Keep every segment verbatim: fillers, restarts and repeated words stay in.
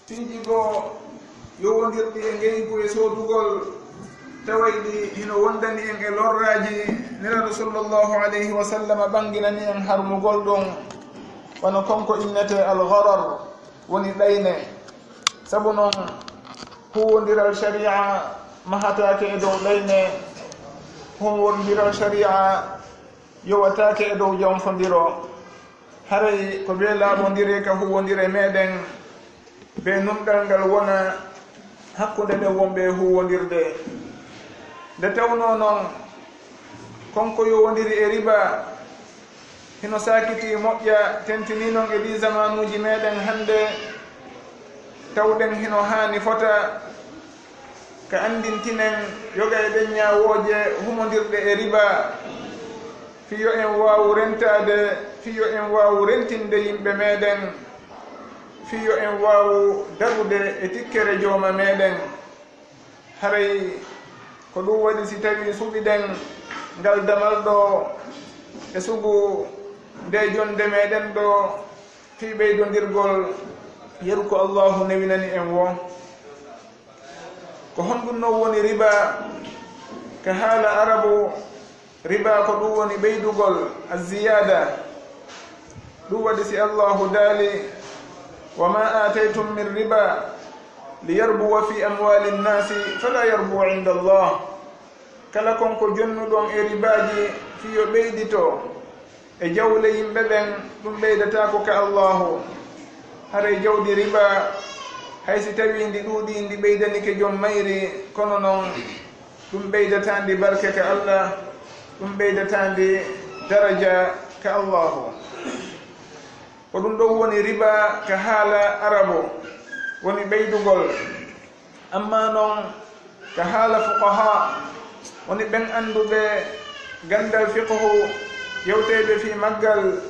Piiji goo yowondirɗi e ngeygu e soodugol, tawayɗi hino wondani en e lorraaji. Nelaaɗo sallallahu alayhi wa sallam ɓanginani en harmugol ɗum, wano konko innetee al-gharar, woni ɗayne. Sabu non, huwondiral shari'a mahataake e dow ɗayne, huwondiral shari'a yowataake e dow janfondiro. Haray ko bee laaɓondire ka huwondire meɗen, bee nunɗal ngal wona hakkunde ɗen wonɓe e huwondirde. Nde tawnoo non, konko yowondiri e riba, hino saakiti moƴƴa, tentinii non e ɗii zamaanuuji meɗen hannde, tawɗen hino haani fota ka anndintinen yoga e ɗen ñaawooje humondirɗe e riba, fii yo en waawu rentaade, fii yo en waawu rentinde yimɓe meɗen, fii yo en waawu darude e tikkere jooma meɗen. Haray ko ɗum waɗi, si tawii suɓiɗen ngal damal ɗoo e sugu ndee jonnde meɗen ɗoo fii ɓeydondirgol yeru ko Allaahu newinani en woo. Ko honɗum non woni riba? Ka haala Arabu, riba ko ɗum woni ɓeydugol, az-ziyaada. Ɗum waɗi si Allaahu daali, "Wa maa aataytum min riba liyarbuwa fi amwaali nnaasi falaa yarbu inda Allah." Kala kon ko jonnuɗon e ribaaji fii yo ɓeydito e jawle yimɓe ɓen, ɗum ɓeydataako ka Allaahu. Haray jawdi riba, hay si tawii ndi ɗuuɗii, ndi ɓeydanike jom mayri, kono non ɗum ɓeydataa ndi barke ka Allah, ɗum ɓeydataa ndi daraja ka Allaahu. Ko ɗum ɗon woni riba ka haala Arabu, woni ɓeydugol. Ammaa non, ka haala fuqahaa, woni ɓen annduɓe ganndal fiqhu, yewteeɓe fii maggal,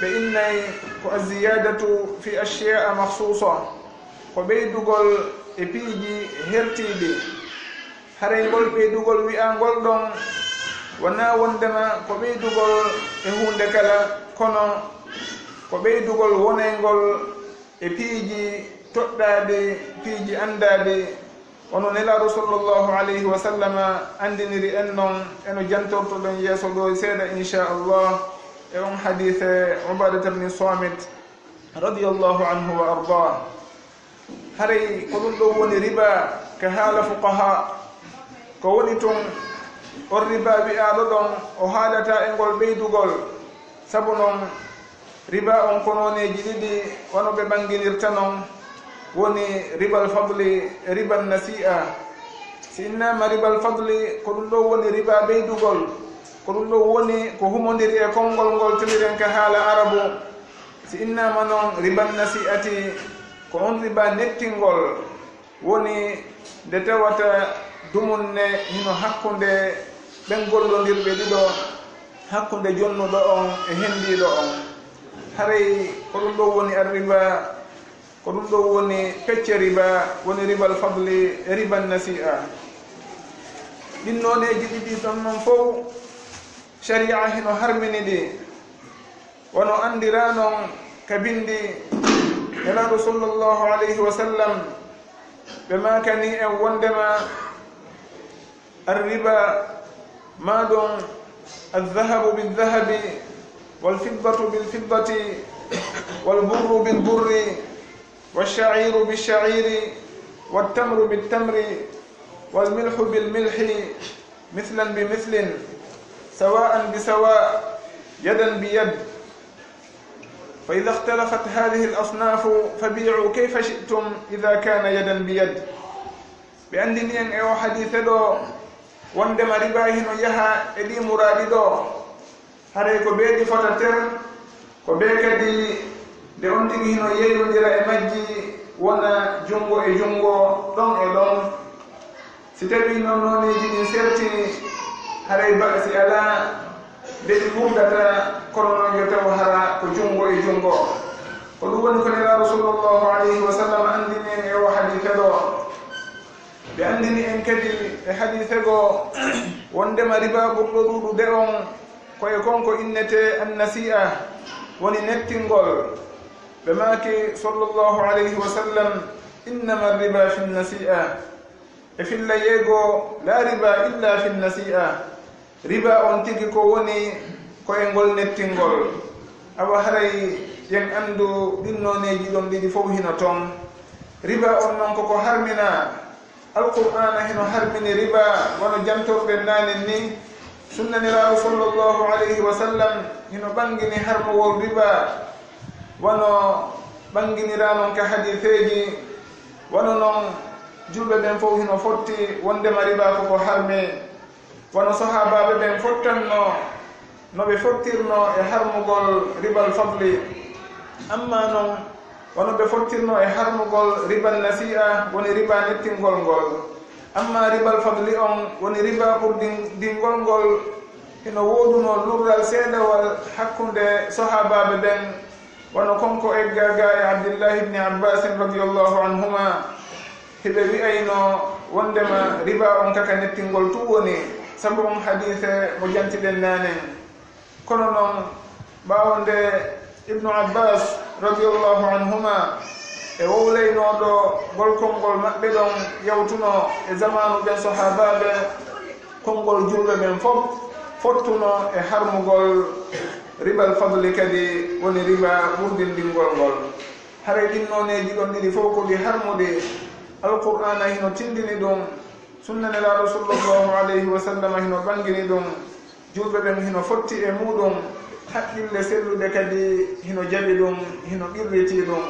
ɓe innay ko az-ziyaadatu fi ashyaa makhsuusa, ko ɓeydugol e piiji hertiiɗi. Haray ngol ɓeydugol wi'aangol ɗon, wonaa wonndema ko ɓeydugol e huunde kala, kono ko ɓeydugol wonayngol e piiji toɗɗaaɗi, piiji anndaaɗi, wano Nelaaɗo sallallahu alayhi wa sallam anndiniri en non, e no jantortoɗen yeeso ɗoo seeɗa, inshaa Allah, e on hadiise Ubaadata bni Saamit, radiyallahu anhu wa ardaah. Haray ko ɗum ɗon woni riba ka haala fuqahaa. Ko woni tun, on riba wi'aaɗo ɗon, o haalataa e ngol ɓeydugol. Sabu non, riba on ko nooneeji ɗiɗi, wano ɓe ɓanginirta non, woni ribal fadli e riban nasi'a. Si innaama ribal fadli, ko ɗum ɗon woni riba ɓeydugol. Ko ɗum ɗon woni ko humondiri e konngol ngol tiliren ka haala Arabu. Si innaama non riban nasi'ati, ko on riba nettingol, woni nde tawata dumunne hino hakkunde ɓen gollondirɓe ɗiɗo, hakkunde jonnuɗo on e henndiiɗo on. Haray ko ɗum ɗon woni arriba, ko ɗum ɗon woni pecce riba, woni ribal fadli e riban nasi'a. Ɗin nooneeji ɗiɗi ton non fow, shari'a hino harmini ɗi. Wano anndiraa non ka binndi, Nelaaɗo sallallahu alayhi wa sallam, ɓe maakanii en wonndema arriba, maa ɗum, الذهب بالذهب، والفضة بالفضة، والبر بالبر، والشعير بالشعير، والتمر بالتمر، والملح بالملح، مثلا بمثل، سواء بسواء، يدا بيد. فإذا اختلفت هذه الأصناف فبيعوا كيف شئتم إذا كان يدا بيد. Ɓe anndini en e oo hadiise ɗoo, wonndema riba hino yaha e ɗii muraaɗi ɗoo. Haray ko bee ɗi fota ter, ko bee kadi nde on tigi hino yeeyondira e majji, wona junngo e junngo, ɗon e ɗon. Si tawii non nooneeji ɗin sertini, haray ba'si alaa, nde ɗi ɓurdata, kono non yo taw hara ko junngo e junngo. Ko ɗum woni ko Nelaaɗo sallallahu alayhi wa sallam anndini en e oo hadiise ɗoo. Ɓe anndini en kadi e hadiise goo, wonndema riba ɓurɗo ɗuuɗude on, ko e kon ko innetee annasi'a, woni nettingol. Ɓe maaki, sallallahu alayhi wa sallam, "Innama riba fi nasi'a." E filla yeego, "La riba illa fi nasi'a." Riba on tigi ko woni ko e ngol nettingol. Awa haray yen anndu ɗin nooneeji ɗon ɗiɗi fow hino ton. Riba on non ko ko harmina. Alqur'aana hino harmini riba wano jantorɗen naanen ni. Sunna Nelaaɗo sallallahu alayhi wa sallam hino ɓangini harmugol riba wano ɓanginiraa non ka hadiiseeji. Wano non, julɓe ɓen fow hino fotti wondema riba ko ko harmi. Wano sahaabaaɓe ɓen fottanno no ɓe fottirno e harmugol ribal fadli. Amma non, wano ɓe fottirno e harmugol ribal nasi'a, woni riba nettingol ngol. Amma ribal fadli on, woni riba ɓurdingol ngol, hino woodunoo lurral seedawal hakkunde sahaabaaɓe ɓen, wano kon ko eggaa ga e Abdillahi ibni Abbasin radiyallahu anhuma, hiɓe wi'ayno wondema riba on ka ka nettingol tun woni, sabu on hadiise mo jantiɗen naanen. Kono non, ɓaawo nde Ibnu Abbas radiyallahu anhuma e wowlaynooɗo ngol konngol maɓɓe ɗon yawtunoo e zamaanu ɓen sahaabaaɓe, konngol julɓe ɓen fow fottuno e harmugol ribal fadli, kadi woni riba ɓurdindingol ngol. Haray ɗin nooneeji ɗon ɗiɗi fow ko ɗi harmuɗi. Alqur'aana hino tindini ɗum, sunna Nelaaɗo sallallahu alayhi wa sallam hino ɓangini ɗum, julɓe ɓen hino fotti e muuɗum, haqqille selluɗe kadi hino jaɓi ɗum, hino qirritii ɗum.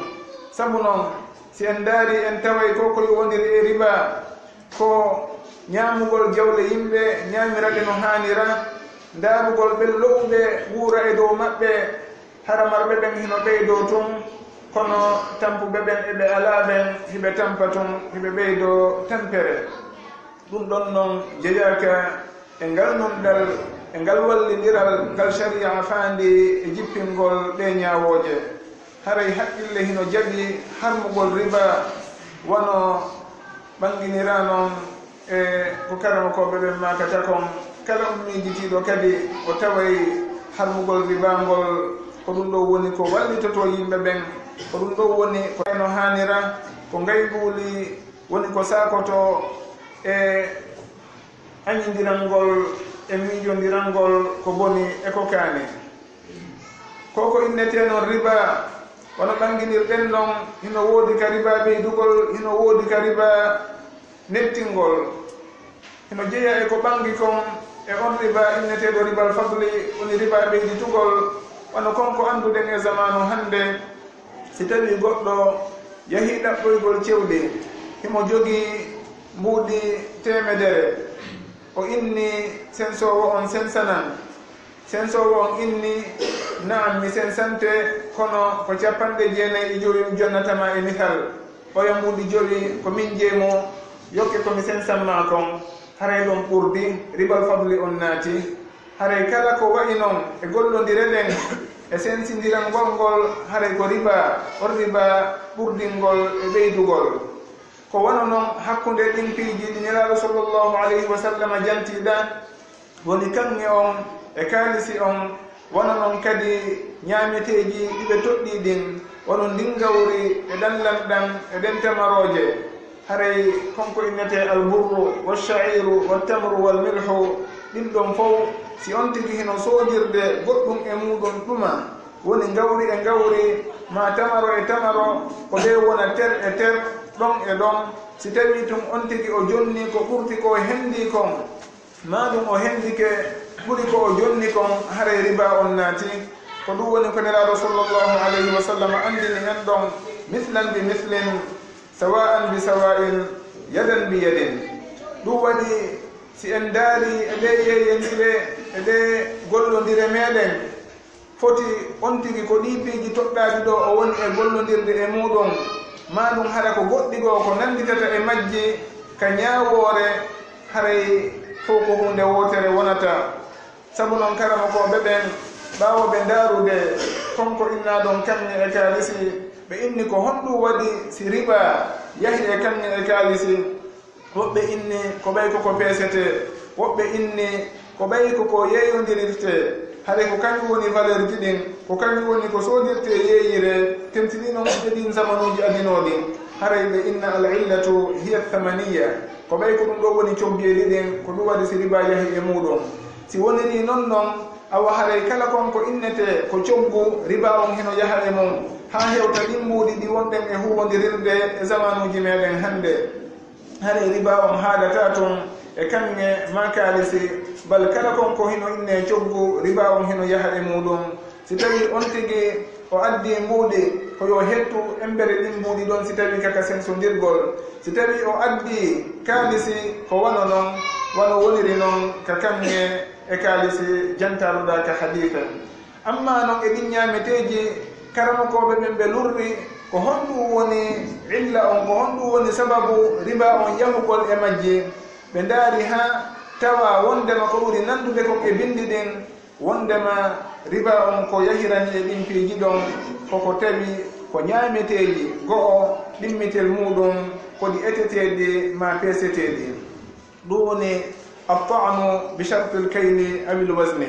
Sabu non, si en ndaarii, en taway ko ko yowondiri e riba, ko ñaamugol jawle yimɓe, ñaamira ɗe no haanira, ndaarugol ɓen lo'uɓe wuura e dow maɓɓe, hara marɓe ɓen hino ɓeydoo tun, kono tampuɓe ɓen e ɓe alaa ɓen, hiɓe tampa tun, hiɓe ɓeydoo tampere. Ɗum ɗon non jeyaaka e ngal nunɗal, e ngal wallindiral ngal sharia faandi e jippingol ɗee ñaawooje. Haray haqqille hino jaɓi harmugol riba, wano ɓanginiraa non e ko karamokooɓe ɓen maakata kon. Kala on miijitiiɗo kadi o taway harmugol riba ngol, ko ɗum ɗoo woni ko wallitotoo yimɓe ɓen, ko ɗum ɗoo woni ko no haanira, ko ngayɓuuli woni ko saakotoo e añindirangol e miijondirangol ko boni e ko kaani. Ko ko innetee non riba, wano ɓanginirɗen non, hino woodi ka riba ɓeydugol, hino woodi ka riba nettingol. Hino jeyaa e ko ɓangi kon e on riba inneteeɗo ribal fadli, woni riba ɓeyditugol, wano kon ko annduɗen e zamaanu hannde. Si tawii goɗɗo yahii ɗaɓɓoygol cewɗi, himo jogii mbuuɗi teemedere, o inni sensoowo on sensanan. Sensoowo on inni, "Na'am, mi sensante, kono ko cappanɗe jeenay e jowi mi jonnata ma e misal. Oya mbuuɗi jowi ko min jeyi mo, yokke ko mi sensan ma kon." Haray ɗon ɓurdi, ribal fadli on naati. Haray kala ko wa'i non e gollondire ɗen e sensindirangol ngol, haray ko riba, on riba ɓurdingol e ɓeydugol. Ko wano non hakkunde ɗin piiji ɗi Nelaaɗo sallallahu alayhi wa sallam jantiiɗa, woni kaŋŋe on e kaalisi on, wano non kadi ñaameteeji ɗi ɓe toɗɗii ɗin, wano ndin gawri e ɗan lanɗan e ɗen tamarooje. Haray kon ko innetee alburru, walsha'iiru, wattamru, walmilhu, ɗin ɗon fow, si on tigi hino soodirde goɗɗum e muuɗum ɗuma, woni ngawri e ngawri, maa tamaro e tamaro, ko ɓe wona ter e ter, ɗon e ɗon, si tawii tun on tigi o jonni ko ɓurti ko o hendii kon, maa ɗum o hendike ɓuri ko o jonni kon, haray riba on naati. Ko ɗum woni ko Nelaaɗo sallallahu alayhi wa sallam anndini en ɗon, "Mislan bi mislin, sawa'an bi sawa'in, yadan bi yadin." Ɗum waɗi, si en ndaarii e ɗee yeeyondire, e ɗee gollondire meɗen, foti on tigi ko ɗii piiji toɗɗaaɗi ɗoo o woni e gollondirde e muuɗum, maa ɗum hara ko goɗɗi goo ko nannditata e majji ka ñaawoore, haray fow ko huunde wootere wonata. Sabu non karamokooɓe ɓen, ɓaawo ɓe ndaarude kon ko innaa ɗon kaŋŋe e kaalisi, ɓe inni, "Ko honɗum waɗi si riba yahi e kaŋŋe e kaalisi?" Woɓɓe inni ko ɓay ko ko peesetee, woɓɓe inni ko ɓay ko ko yeeyondirirtee. Haray ko kañum woni valeur ji ɗin, ko kañum woni ko soodirtee yeeyire, tentinii non e ɗin zamanuuji adinooɗi. Haray ɓe inna al illatu hiya thamaniya, ko ɓay ko ɗum ɗoo woni coggeeli ɗin, ko ɗum waɗi si riba yahi e muuɗum. Si wonirii non non, awa haray kala kon ko innetee ko coggu, riba on hino yaha e mum, haa hewta ɗin mbuuɗi ɗi wonɗen e huuwondirirde e zamanuuji meeɗen hannde. Haray riba on haadataa tun e kaŋŋe maa kaalisi, bal kala kon ko hino innee coggu, riba on hino yaha e muuɗum. Si tawii on tigi o addii mbuuɗi, ko yo hettu embere ɗin mbuuɗi ɗon, si tawii ka ka sensondirgol. Si tawii o addii kaalisi, ko wano non, wano woniri non ka kaŋŋe e kaalisi jantaaɗo ɗaa ka hadiise. Ammaa non e ɗin ñaameteeji, karamokooɓe ɓen ɓe lurri, ko honɗum woni illa on, ko honɗum woni sababu riba on yahugol e majji? Ɓe ndaari haa tawa wondema ko ɓuri nandude kon e binndi ɗin, wondema riba on ko yahirani e ɗin piiji ɗon, koko tawi ko ñaameteeji go'o, ɗimmitel muuɗum ko ɗi eteteeɗi maa peeseteeɗi. Ɗum woni at-ta'nu bi shartil kayli awil wazni.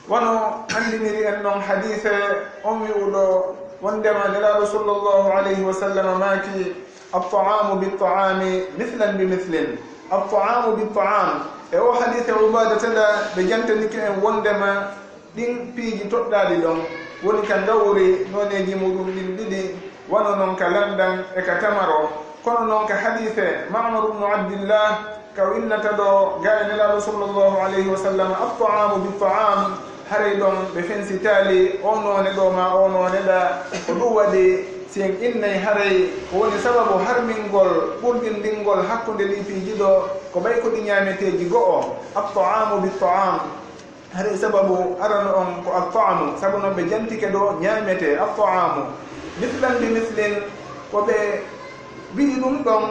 Wano anndiniri en non hadiise on wi'uɗo wondema Nelaaɗo sallallahu alayhi wa sallam maaki, "At-ta'amu bit-ta'ami mithlan bi mithlin." At-ta'amu bit-ta'am. E o hadiise Ubaadata ɗa, ɓe jantanike en wondema ɗin piiji toɗɗaaɗi ɗon woni ka ngawri nooneeji muuɗum ɗin ɗiɗi, wano non ka lanɗan e ka tamaro. Kono non ka hadiise Ma'mar ibn Abdillah, ka o innata ɗo, ga e Nelaaɗo sallallahu alayhi wa sallam, "At-ta'amu bit-ta'am," haray ɗon ɓe fensitaali o noone ɗo maa o noone ɗa. Ko ɗum waɗi, si en innay haray ko woni sababu harmingol ɓurdindingol hakkunde ɗi piiji ɗo, ko ɓay ko ɗi ñaameteeji go'o, at-ta'amu bit-ta'am. Haray sababu arano on ko at-ta'amu, sabu non ɓe jantike ɗo ñaametee, at-ta'amu. Mithlan bi mithlin, ko ɓe wi'i ɗum ɗon,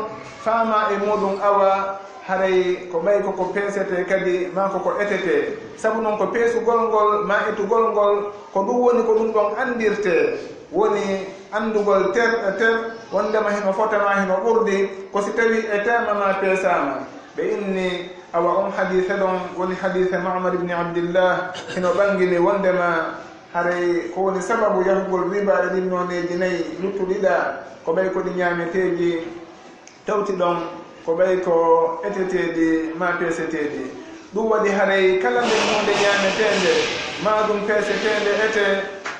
faamaa e muuɗum awa, haray ko ɓay ko ko peesetee kadi, maa ko ko etetee. Sabu non ko peesugol ngol, maa etugol ngol, ko ɗum woni ko ɗum ɗon anndirtee, woni anndugol ter e ter, wondema hino fota maa hino ɓurdi, ko si tawii etaama maa peesaama. Ɓe inni, awa on hadiise ɗon woni hadiise Ma'mar ibn Abdillah, hino ɓangini wondema haray ko woni sababu yahugol riba e ɗin nooneeji nayi luttuɗi ɗa, ko ɓay ko ɗi ñaameteeji tawti ɗon, ko ɓay ko eteteeɗi maa peeseteeɗi. Ɗum waɗi haray kala nden huunde ñaameteende maa ɗum peeseteende ete,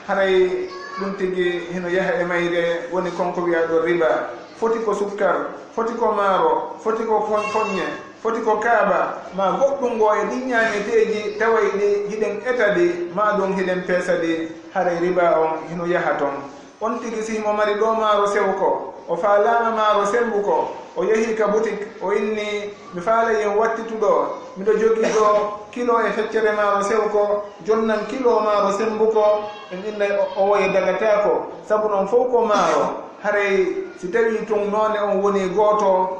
haray ɗum tigi hino yaha e mayre, woni kon ko wi'aa ɗon riba. Foti ko sukkar, foti ko maaro, foti ko fon-, foññe, foti ko kaaba, maa goɗɗum ngo e ɗin ñaameteeji tawayɗi hiɗen eta ɗi, maa ɗum hiɗen peesa ɗi, haray riba on hino yaha ton. On tigi si himo mari ɗo maaro sew ko, o faalaama maaro semmbu ko, o yehi ka butik, o inni, "Mi faalay en wattitu ɗo, miɗo jogii ɗo kilo e feccere maaro sew ko, jonnan kilo maaro semmbu ko," en innay o, o woye dagataako, sabu non fow ko maaro. Haray si tawii tun noone on wonii gooto,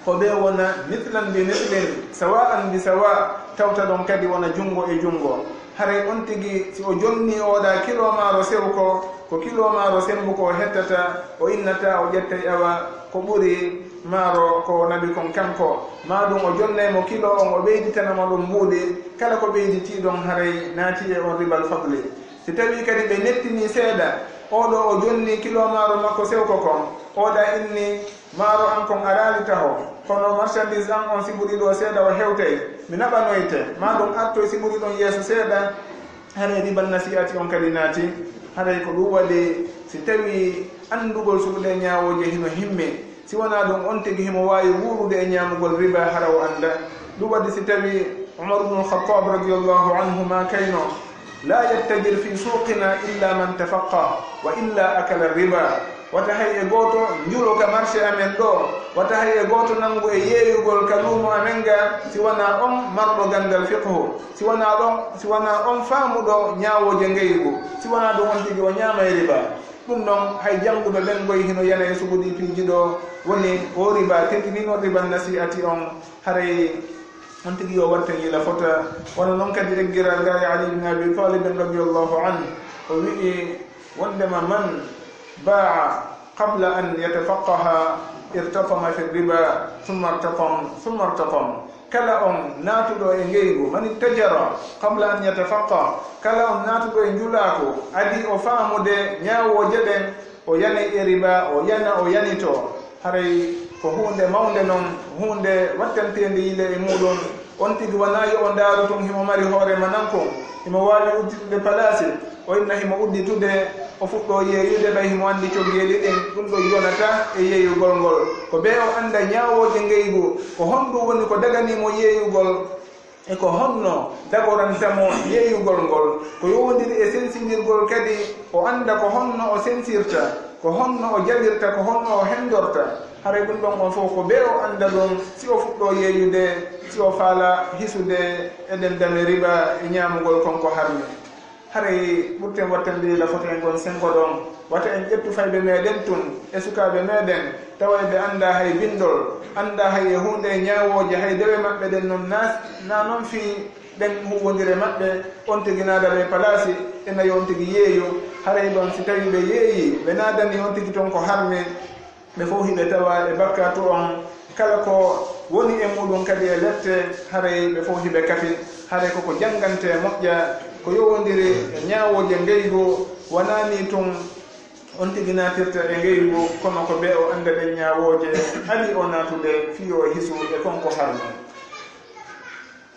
ko ɓe wona mithlan bi mithlin, sawa'an bi sawa', tawta ɗon kadi wona junngo e junngo. Haray on tigi si o jonnii oɗa kilo maaro sew ko, ko kilo maaro semmbu ko o hettata, o innata, o ƴettay awa ko ɓuri maaro ko o naɓi kon kanko. Maa ɗum o jonnay mo kilo on, o ɓeyditana mo ɗum mbuuɗi, kala ko ɓeyditii ɗon haray naatii e on ribal fadli. Si tawii kadi ɓe nettinii seeɗa, oo ɗoo o jonnii kilo maaro makko sew ko kon, oo ɗaa inni, "Maaro an kon araali taho, kono marchandise an on si ɓurii ɗoo seeɗa o hewtay, mi naɓanoyte, maa ɗum artoy si ɓurii ɗon yeeso seeɗa." Haray riban nasi'ati on kadi naati. Haray ko ɗum waɗi si tawii anndugol suɓude ñaawooje hino himmi, si wanaa ɗum on tigi himo waawi wuurude e ñaamugol riba hara o annda. Ɗum waɗi si tawii Umar ibnul Khattab radiyallahu anhu maakayno, "La yattajir fi suqina illa man tafaqqah, wa illa akala riba." Wata hay e gooto njulo ka marché amen ɗoo, wata hay e gooto nanngu e yeeyugol ka luumo amen ga, si wanaa on marɗo ganndal fiqhu, si wanaa ɗon, si wanaa on faamuɗo ñaawooje ngaybu, si wanaa ɗum on tigi o ñaamay riba. Ɗum ɗon hay jannguɓe ɓen ngoy hino yana e suɓuɗi piiji ɗoo, woni o riba, tentini non riban nasi'ati on. Haray on tigi yo watten yila fota. Wano non kadi eggiral ngal e Ali ibn Abi Talib radiyallahu anhu, o wi'i wondema, "Man ba'a qabla an yatafaqqaha irtatama fi riba, thumma irtatam, thumma irtatam." Kala on naatuɗo e ngeygu, man ittajara qabla an yatafaqqa, kala on naatuɗo e njulaaku, adii o faamude ñaawooje ɗen, o yanay e riba, o yana, o yanitoo. Haray ko huunde mawnde non, huunde wattanteende yile e muuɗum. On tigi wanaa yo o ndaaru tun himo mari hoore manankun, himo waawi udditude palaasi, o inna himo udditude, o fuɗɗoo yeeyude ɓay himo anndi coggeeli ɗin, ɗum ɗon yonataa e yeeyugol ngol. Ko bee o annda ñaawooje ngeygu, ko honɗum woni ko daganii mo yeeyugol, e ko honno dagoranta mo yeeyugol ngol. Ko yowondiri e sensindirgol kadi, o annda ko honno o sensirta, ko honno o jaɓirta, ko honno o henndorta. Haray ɗum ɗon on fof ko bee o annda ɗum, si o fuɗɗoo yeeyude, si o faalaa hisude eɗen dame riba e ñaamugol kon ko harmi. Haray ɓurten wattande la foto en ngon senngo ɗon, wata en ƴettu fayɓe meɗen tun e sukaaɓe meɗen, tawa ɓe anndaa hay binndol, anndaa hay e huunde e ñaawooje, hay dewe maɓɓe ɗen non naa, naa non fii ɗen huuwondire maɓɓe, on tigi naada ɓe palaasi, ena yo on tigi yeeyu. Haray ɗon si tawii ɓe yeeyii, ɓe naadanii on tigi ton ko harmi, ɓe fow hiɓe tawa e bakkaatu on, kala ko woni e muuɗum kadi e lette, haray ɓe fow hiɓe kafi, haray ko ko janngantee moƴƴa, ko yowondiri e ñaawooje ngeygu, wanaa nii tun on tigi naatirta e ngeygu, kono ko bee o annda ɗen ñaawooje, adii o naatude fii yo hisu e kon ko harmi.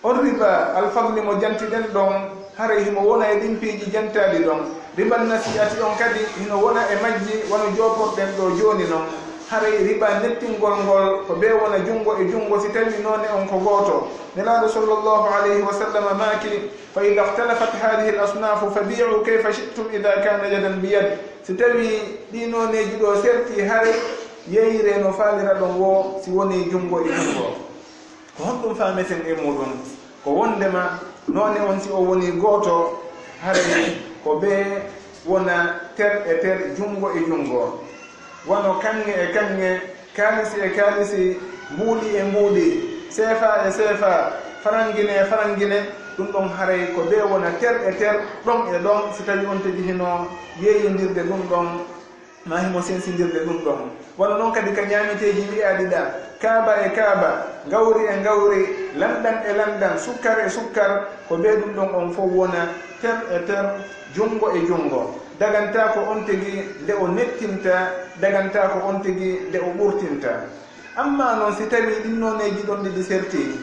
On riba alfadli mo jantiɗen ɗon, haray himo wona e ɗin piiji jantaaɗi ɗon. Riba nasi'ati on kadi hino wona e majji wano jooporɗen ɗoo jooni non. Haray riba nettingol ngol ko bee wona junngo e junngo si tawii noone on ko gooto. Nelaaɗo sallallahu alayhi wa sallam maaki, "Fa idha ikhtalafat hadhihi al-asnafu fabi'u kayfa shi'tum idha kana yadan bi yad." Si tawii ɗii nooneeji ɗoo sertii, haray yeeyiree no faaliraɗon woo si wonii junngo e junngo. Ko honɗum faameten e muuɗum? Ko wonndema noone on si o wonii gooto, haray ko bee wona ter e ter, junngo e junngo. Wano kaŋŋe e kaŋŋe, kaalisi e kaalisi, mbuuɗi e mbuuɗi, seefaa e seefaa, farangine e farangine, ɗum ɗon haray ko bee wona ter e ter, ɗon e ɗon, si tawii on tigi hino yeeyindirde ɗum ɗon. Maa himo sensindirde ɗum ɗon. Wano non kadi ka ñaameteeji wi'aaɗi ɗaa, kaaba e kaaba, ngawri e ngawri, lanɗan e lanɗan, sukkar e sukkar, ko bee ɗum ɗon on fow wona ter e ter, junngo e junngo. Dagantaako on tigi nde o nettinta, dagantaako on tigi nde o ɓurtinta. Ammaa non si tawii ɗin nooneeji ɗon ɗiɗi sertii,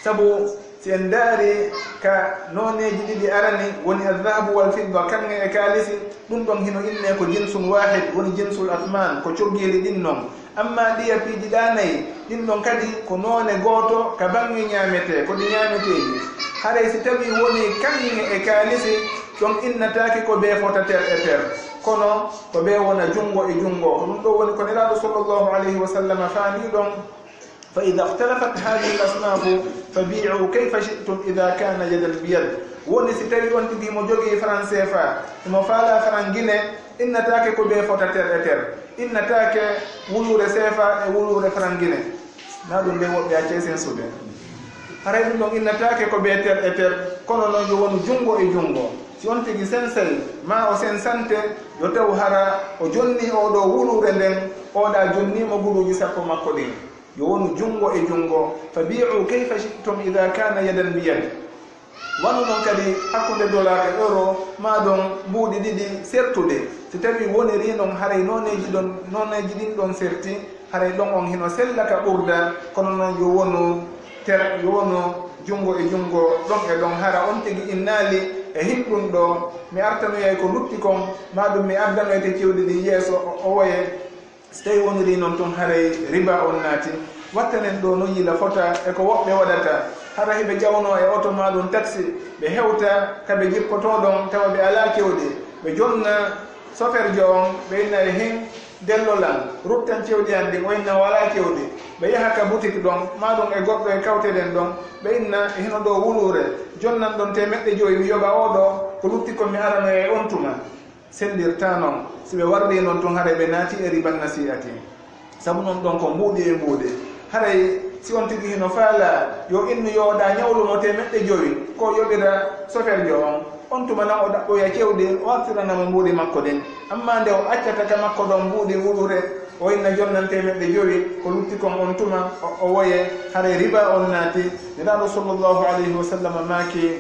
sabu si en ndaari ka nooneeji ɗiɗi arani, woni al-dhahabu wal-fidda, kaŋŋe e kaalisi, ɗum ɗon hino innee ko jinsun waahid, woni jinsul athman, ko coggeeli ɗin non. Ammaa ɗiya piiji ɗaa nayi, ɗin ɗon kadi ko noone gooto ka baŋŋe ñaametee, ko ɗi ñaameteeji. Haray si tawii wonii kaŋŋe e kaalisi, ɗon innataake ko bee fota ter e ter, kono ko bee wona junngo e junngo. Ko ɗum ɗoo woni ko Nelaaɗo sallallahu alayhi wa sallam faandii ɗon. "Fa idha ikhtalafat hadhihi al-asnafu fabi'u kayfa shi'tum idha kana yadan bi yad." Woni si tawii on tigi himo jogii faran seefa, himo faalaa faran gine, innataake ko bee fota ter e ter. Innataake wuluure seefa e wuluure faran gine. Naa ɗum nde woɓɓe accay sensude. Haray ɗum ɗon innataake ko bee ter e ter, kono non yo wonu junngo e junngo. Si on tigi sensay, maa o sensante, yo taw hara o jonnii oo ɗoo wuluure nden, oo ɗaa jonnii mo guluuji sappo makko ɗin. Yo wonu junngo e junngo. "Fabi'u kayfa shi'tum idha kana yadan bi yad." Wano non kadi hakkunde dollar e euro, maa ɗon mbuuɗi ɗiɗi sertude. Si tawii wonirii non haray nooneeji ɗon, nooneeji ɗin ɗon serti, haray ɗon on hino sella ka ɓurda, kono non yo wonu ter, yo wonu junngo e junngo, ɗon e ɗon. Hara on tigi innaali e hinɗum ɗoo, mi artanoyay ko lutti kon, maa ɗum mi addanoyte cewɗi ɗin yeeso, o, o woye. Si tawii wonirii non tun, haray riba on naati. Wattanen ɗoo non yila fota e ko woɓɓe waɗata. Hara hiɓe jawnoo e oto maa ɗum taksi, ɓe hewta ka ɓe jippotoo ɗon, tawa ɓe alaa cewɗi. Ɓe jonna soferjo on, ɓe inna e hin dello lan, ruttan cewɗi an ɗin, o inna o alaa cewɗi. Ɓe yaha ka butik ɗon, maa ɗum e goɗɗo e kawteɗen ɗon, ɓe inna e hino ɗoo wuluure, jonnan ɗon teemeɗɗe jowi, mi yoɓa oo ɗoo, ko lutti kon mi aranoya e on tuma. Sellirtaa non, si ɓe warrii non tun, haray ɓe naati e riban nasi'ati. Sabu non ɗon ko mbuuɗi e mbuuɗi. Haray si on tigi hino faalaa, yo innu yo o ɗaa ñawlu mo teemeɗɗe jowi, ko o yoɓira soferjo on. On tuma non o ɗaɓɓoya cewɗi, o artirana mo mbuuɗi makko ɗin. Ammaa nde o accata ka makko ɗon mbuuɗi wuluure, O inna jonnantee men ɓe jowi, ko lutti kon on tuma, o, o woye, haray riba on naati. Nelaaɗo sallallahu alayhi wa sallam maaki,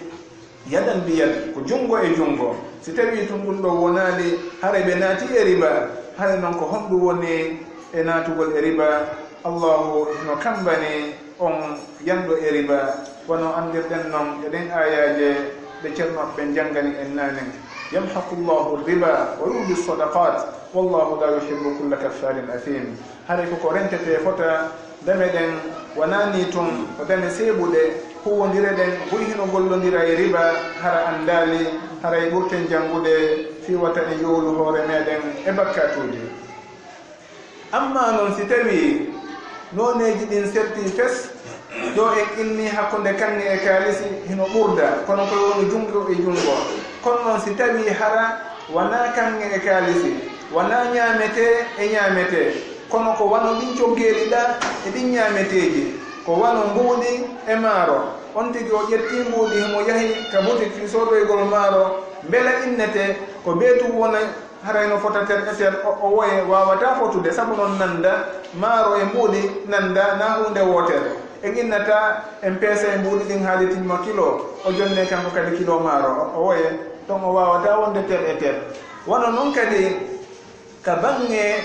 yadan bi yad, ko junngo e junngo. Si tawii tun ɗun ɗoo wonaali, haray ɓe naati e riba. Haray non ko honɗun woni e naatugol e riba? Allahu no kammbani on yanɗo e riba, wano anndirɗen non e ɗen aayaaje ɗe Ceerno ɓen janngani en naane. Yamhaqu Allahu riba wa yurbi sadaqat, wallahu la yuhibbu kulla kaffarin athim. Haray ko ko rentetee fota, dame ɗen wonaa nii tun, ko dame seeɓuɗe, huuwondire ɗen buy hino gollondira e riba, hara anndaali, haray ɓurten janngude fii wata en yoolu hoore meɗen e bakkaatuuji. Amma non, si tawii nooneeji ɗin sertii fes, ɗo en inni hakkunde kaŋŋe e kaalisi hino ɓurda, kono ko woni junngo e junngo. Kono non, si tawii hara wanaa kaŋŋe e kaalisi, wanaa ñaametee e ñaametee, kono ko wano ɗin coggeeli ɗa e ɗin ñaameteeji, ko wano mbuuɗi e maaro. On tigi o ƴettii mbuuɗi, himo yahi ka butik fii soodoygol maaro, mbela innete ko bee tun wona haray no fota ter e ter, o, o woye waawataa fotude, sabu non nannda maaro e mbuuɗi nannda na huunde wootere. En innataa en peesa e mbuuɗi ɗin haade timma kilo, o jonnee kanko kadi kilo maaro, o, o woye, ton o waawataa wonde ter e ter. Wano non kadi ka baŋŋe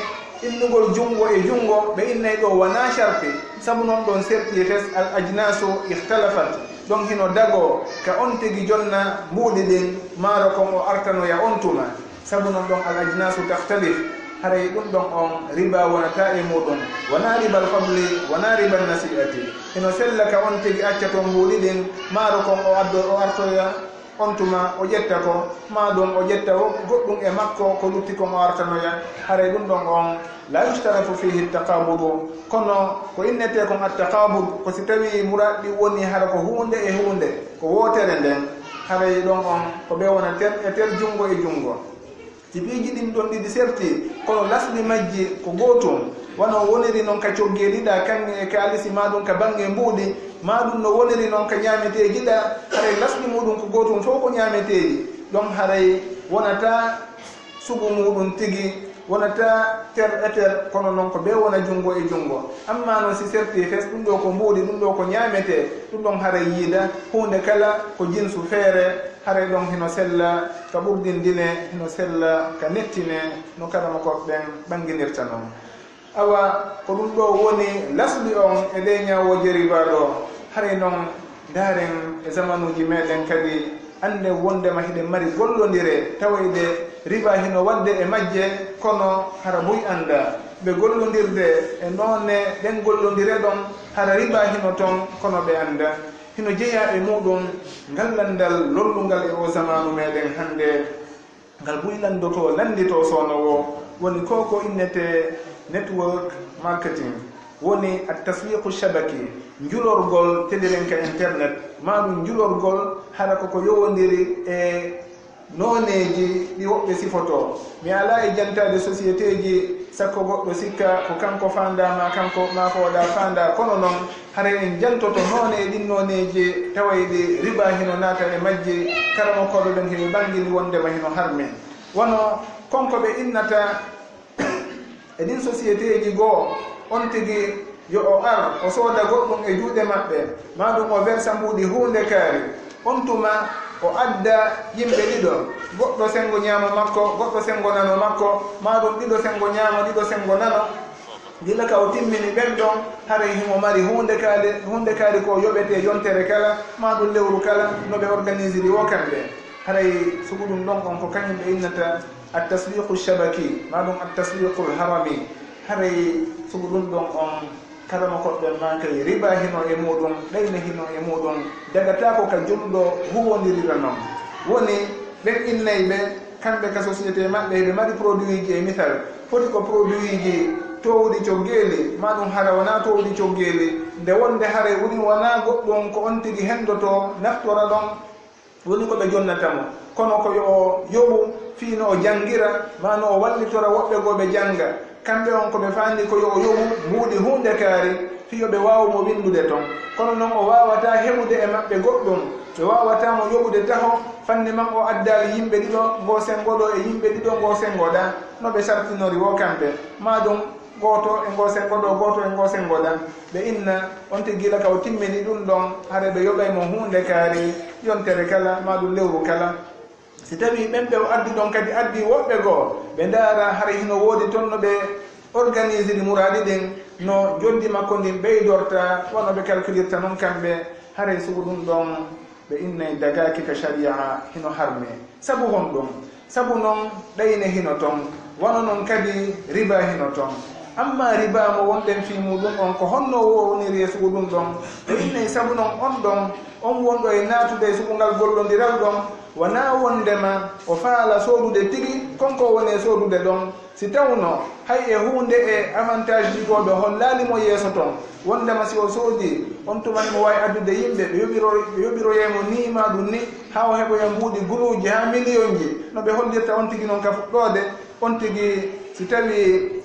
innugol junngo e junngo, ɓe innay ɗoo wanaa sharti, sabu non ɗon serti fes, al ajnasu ikhtalafat, ɗon hino dagoo ka on tigi jonna mbuuɗi ɗin, maaro kon o artanoya on tuma. Sabu non ɗon al ajnasu takhtalif, haray ɗun ɗon on riba wonataa e muɗum, wanaa ribal fadli, wanaa ribal nasi'ati. Hino sella ka on tigi acca ton mbuuɗi ɗin, maaro kon o addo, o artoya on tuma, o ƴetta ko, maa ɗun o ƴetta o goɗɗun e makko, ko lutti kon o artanoya, haray ɗun ɗon on la yushtaratu fihi taqabudu. Kono ko innetee kon at-taqabud, ko si tawii muraad ɗin woni hara ko huunde e huunde, ko wootere nden, haray ɗon on ko ɓe wona ter e ter, junngo e junngo. Si piiji ɗin ɗon ɗiɗi sertii, kono lasli majji ko gootun, wano woniri non ka coggeeli ɗa kaŋŋe e kaalisi, maa ɗun ka baŋŋe mbuuɗi, maa ɗun no woniri non ka ñaameteeji ɗa, haray lasli muɗum ko gootun fow ko ñaameteeji, ɗon haray wonataa sugu muɗum tigi, wonataa ter e ter, kono non ko ɓe wona junngo e junngo. Amma non si sertii fes, ɗun ɗoo ko mbuuɗi, ɗun ɗoo ko ñaametee, ɗun ɗon haray yiida huunde kala ko jinsu feere, haray ɗon hino sella ka ɓurdindine, hino sella ka nettine, no karamokooɓe ɓen ɓannginirta non. Awa, ko ɗun ɗoo woni lasli on e ɗee ñaawooje riba ɗoo. Haray non, ndaaren e zamanuuji meɗen kadi, annden wonndema hiɗen mari gollondire tawayɗe riba hino waɗde e majje, kono hara buy anndaa. Ɓe gollondirde e noone ɗen gollondire ɗon, hara riba hino ton, kono ɓe anndaa. Hino jeyaa e muɗum ngal lanndal lollungal e oo zamaanu meɗen hannde, ngal buy lanndotoo, lannditoo soono woo, woni ko ko innetee network marketing, woni at-taswiqu shabaki, njulorgol teliren ka internet, maa ɗum njulorgol hara ko ko yowondiri e nooneeji ɗi woɓɓe sifotoo. Mi alaa e jantaade sociétéeji, sakko goɗɗo sikka ko kanko faandaa maa kanko, maa ko waɗaa faandaa. Kono non, haray en jantoto noone e ɗin nooneeji tawayɗi riba hino naata e majji. Karamokooɓe ɓen heɓe ɓanngini wonndema hino harmi. Wano kon ko ɓe innata e ɗin sociétéeji goo, on tigi yo o ar, o sooda goɗɗum e juuɗe maɓɓe, maa ɗum o versa mbuuɗi huunde kaari. On tuma o adda yimɓe ɗiɗo, goɗɗo senngo ñaamo makko, goɗɗo senngo nano makko, maa ɗum ɗiɗo senngo ñaamo, ɗiɗo senngo nano. Gila ka o timmini ɓen ɗon, haray himo mari huunde kaali, huunde kaari ko yoɓetee yontere kala, maa ɗum lewru kala, no ɓe organisiri woo kamɓe. Haray sugu ɗum ɗon on ko kañum ɓe innata at-taswiqu shabaki, maa ɗum at-taswiqul harami. Haray sugu ɗum ɗon on, karamokooɓe ɓen maakay riba hino e muɗum, ɗayne hino e muɗum, dagataako ka julɗo huwondirira non. Woni ɓen innay ɓe, kamɓe ka société maɓɓe, ɓe mari produitji, e misal, foti ko produitji toowuɗi coggeeli, maa ɗum hara wonaa toowuɗi coggeeli, nde wonde haray woni wonaa goɗɗum ko on tigi henndotoo naftora ɗon, woni ko ɓe jonnata mo, kono ko yo o yoɓu fii no o janngira, maa no o wallitora woɓɓe goo ɓe jannga. Kamɓe on ko ɓe faandi ko yo o yoɓu mbuuɗi huunde kaari, fii yo ɓe waawu mo winndude ton. Kono non o waawataa heɓude e maɓɓe goɗɗum, ɓe waawataa mo yoɓude taho, fanni man o addaali yimɓe ɗiɗo, ngoo senngo ɗoo e yimɓe ɗiɗo, ngoo senngo ɗaa, no ɓe sartinori woo kamɓe. Maa ɗum gooto e ngoo senngo ɗoo, gooto e ngoo senngo ɗaa. Ɓe inna on tigi gila ka o timmini ɗum ɗon, hare ɓe yoɓay mo huunde kaari yontere kala, maa ɗum lewru kala. Si tawii ɓen ɓe o addi ɗon kadi addi woɓɓe goo, ɓe ndaara hare hino woodi ton no ɓe organisiri muraadi ɗin, no njondi makko ndin ɓeydorta, wano ɓe calculirta non kamɓe, haray sugu ɗum ɗon ɓe innay dagaaki ka sharia hino harmi. Sabu honɗum? Sabu non ɗayne hino ton, wano non kadi riba hino ton. Amma riba mo wonɗen fii muɗum on, ko honno woniri e sugu ɗum ɗon? Ɓe innay sabu non on ɗon, on wonɗo e naatude e sugu ngal gollondiral ɗon, wanaa wondema o faala soodude tigi kon ko woni e soodude ɗon. Si tawno hay e huunde e avantage ji goo ɓe hollaali mo yeeso ton, wondema si o soodi, on tuma himo waawi addude yimɓe, ɓe yoɓiro-, ɓe yoɓiroyay mo nii maa ɗum nii, haa o heɓoya mbuuɗi guluuji haa miliyonji, no ɓe hollirta on tigi non ka fuɗɗoode, on tigi si tawii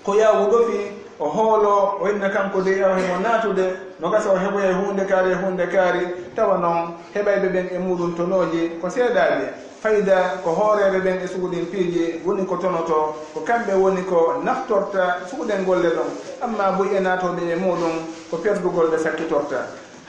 ko yaawuɗo fii, o hoolo, o inna kanko dey awa himo naatude, no gasa o heɓoya e huunde kaari, e huunde kaari, tawa non heɓayɓe ɓen e muɗum tonooji ko seeɗaaɓe. Fayda ko hooreeɓe ɓen e sugu ɗin piiji woni ko tonoto, ko kamɓe woni ko naftorta sugu ɗen golle ɗon, amma buy e naatooɓe e muɗum ko perdugol ɓe sakkitorta.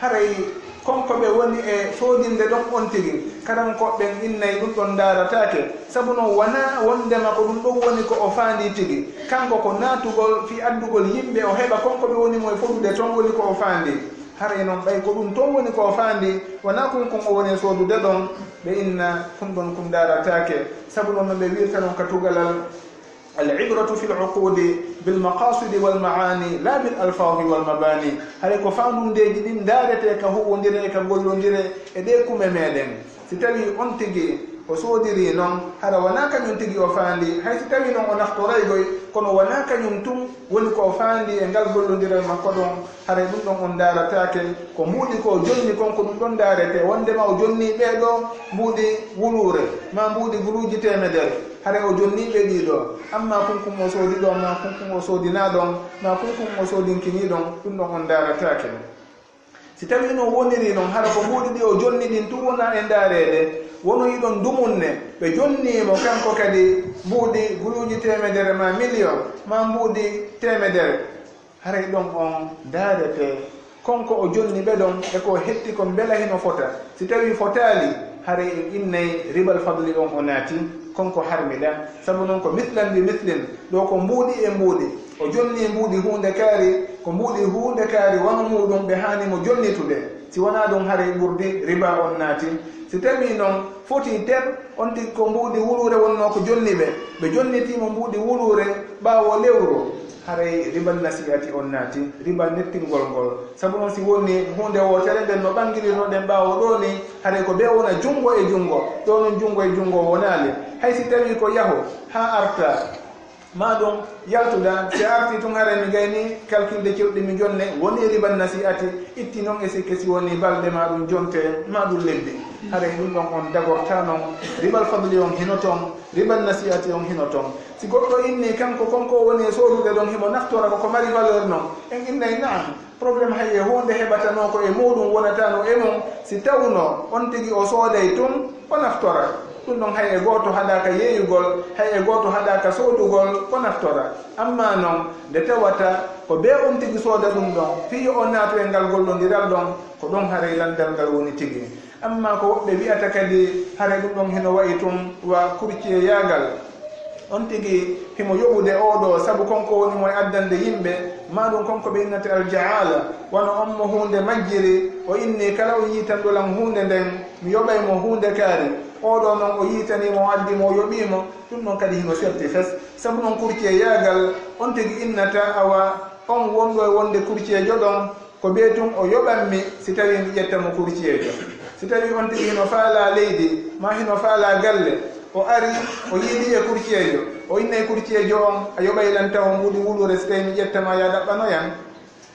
Haray kon ko ɓe woni e soodinde ɗon on tigi, karankoɓe ɓen innay ɗum ɗon ndaarataake, sabu non wanaa wondema ko ɗum ɗon woni ko o faandii tigi, kanko ko naatugol fii addugol yimɓe o heɓa kon ko ɓe woni mo e fodude ton woni ko o faandii. Haray non ɓay ko ɗum ton woni ko o faandii, wanaa kun kun o woni e soodude ɗon, ɓe inna kun ɗon kun ndaarataake, sabu non no ɓe wiirta non ka tugalal, العبرة في العقود بالمقاصد والمعاني لا بالألفاظ والمباني. Haray ko faandundeeji ɗin ndaaretee ka huuwondire e ka gollondire e ɗee kume meɗen. Si tawii on tigi o soodirii non, hara wanaa kañum tigi o faandii, hay si tawii non o naftoraygoy, kono wanaa kañum tun woni ko o faandii e ngal gollondiral makko ɗon, haray ɗum ɗon on ndaarataake. Ko mbuuɗi ko o jonni kon, ko ɗum ɗon ndaaretee, wondema o jonnii ɓee ɗoo mbuuɗi wuluure, maa mbuuɗi guluuji teemedere. Haray o jonnii ɓe ɗii ɗoo, amma kun kun o soodi ɗon, maa kun kun o soodinaa ɗon, maa kun kun o soodinkinii ɗon, ɗum ɗon on ndaarataake. Si tawii no woniri non, hara ko mbuuɗi ɗi o jonni ɗin tun wona e ndaareede, wonoyi ɗon dumunne, ɓe jonnii mo kanko kadi mbuuɗi guluuji teemedere maa miliyon, maa mbuuɗi teemedere. Haray ɗon on ndaaretee, kon ko o jonni ɓe ɗon e ko o hetti kon, mbela hino fota. Si tawii fotaali, haray en innay ribal fadli on o naati, kon ko harmi ɗan. Sabu non ko mislan bi mislin, ɗoo ko mbuuɗi e mbuuɗi. O jonni mbuuɗi huunde kaari, ko mbuuɗi huunde kaari wano muuɗum ɓe haani mo jonnitude. Si wanaa ɗum, haray ɓurdi riba on naati. Si tawii non foti ter, on tigi ko mbuuɗi wuluure wonnoo ko jonni ɓe, ɓe jonnitii mo mbuuɗi wuluure ɓaawo lewru, haray ribal nasi'ati on naati, ribal nettingol ngol. Sabu non si woni huunde wootere nden no ɓangirirnoɗen ɓaawo ɗoo ni, haray ko bee wona junngo e junngo, ɗoo non junngo e junngo wonaali. Hay si tawii ko yahu haa arta, maa ɗum yaltuda, si a artii tun haray mi gayni calculde cewɗi mi jonne, woni ribal nasi'ati, itti non e sikke si woni balɗe maa ɗum jonte, maa ɗum lebbi. Haray ɗum ɗon on dagortaa non, ribal fadli on hino ton, ribal nasi'ati on hino ton. Si goɗɗo inni kanko kon ko woni e soodude ɗon himo naftora ko ko mari valeur non, en innay na'am, problème hay e huunde heɓatanoo ko e muuɗum wonataano e mum, si tawno on tigi o sooday tun, o naftora. Ɗum ɗon hay e gooto haɗaaka yeeyugol, hay e gooto haɗaaka soodugol, o naftora. Amma non, nde tawata ko bee on tigi sooda ɗum ɗon, fii yo o naatu e ngal gollondiral ɗon, ko ɗon haray lanndal ngal woni tigi. Amma ko woɓɓe wi'ata kadi, haray ɗum ɗon hino wa'i tun wa kurciyeyaagal. On tigi himo yoɓude oo ɗoo sabu kon ko woni mo e addande yimɓe, maa ɗum kon ko ɓe innata alja'ala, wano on mo huunde majjiri, o inni kala o yiitanɗo lan huunde nden, mi yoɓay mo huunde kaari. Oo ɗoo non o yiitanii mo, o addi mo, o yoɓii mo, ɗum ɗon kadi hino serti fes. Sabu non kurciyeyaagal, on tigi innata awa on wonɗo e wonde kurciyejo ɗon, ko bee tun o yoɓanmi si tawii mi ƴetta mo kurciyeejo. Si tawii on tigi hino faalaa leydi, maa hino faalaa galle, o ari, o yiidii e kurciyeejo, o innay kurciyeejo on, a yoɓay lan taho mbuuɗi wuluure si tawii mi ƴetta ma, yo a ɗaɓɓano yan?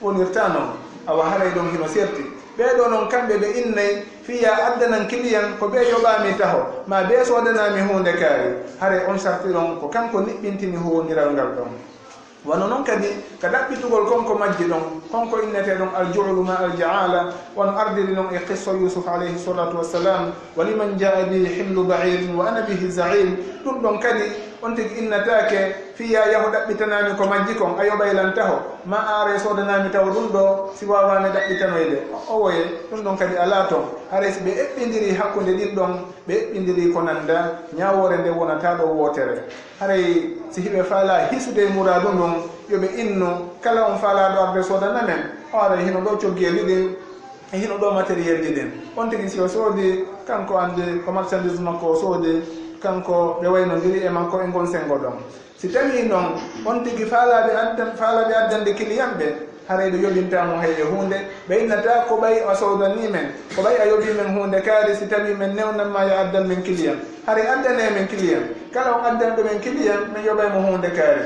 Wonirtaa non, awa haray ɗon hino serti. Ɓee ɗoo non kamɓe ɓe innay fii yo a addanan kiliyan ko bee yoɓaami taho, maa bee soodanaami huunde kaari, haray on sarti ɗon ko kanko niɓɓintini huuwondiral ngal ɗon. Wano non kadi, ka ɗaɓɓitugol kon ko majji ɗon, kon ko innetee ɗon alju'lu ma alja'ala, wano ardiri non e qissa Yusuf alayhi salatu wassalam, wa liman ja'a bihi himlu ba'irin wa ana bihi za'im. Ɗum ɗon kadi, On tigi innataake, fii yaa yahu ɗaɓɓitanaami ko majji kon, a yoɓay lan taho, maa a aray soodanaa mi taho ɗun ɗoo, si waawaami ɗaɓɓitanoyde. O, owoye, ɗun ɗon kadi alaa ton. Haray si ɓe eɓɓindirii hakkunde ɗin ɗon, ɓe eɓɓindirii ko nanda, ñaawoore nden wonataa ɗoo wootere. Haray si hiɓe faalaa hisude e muraadu ndun, yo ɓe innu, kala on faalaaɗo arde soodana men, o aray hino ɗoo coggeeli ɗin, e hino ɗoo matériel ji ɗin. On tigi si o soodi, kanko anndi ko marchandise makko o soodi, kanko ɓe waynondiri e makko e ngon senngo ɗon. Si tawii non, on tigi faalaaɓe addan-, faalaaɓe addande client ɓe, haray ɓe yoɓintaa mo hay e huunde, ɓe innataa ko ɓay a soodanii men, ko ɓay a yoɓii men huunde kaari, si tawii men newnan ma yo addan men client. Haray addanee men client. Kala on addanɗo men client, men yoɓay mo huunde kaari.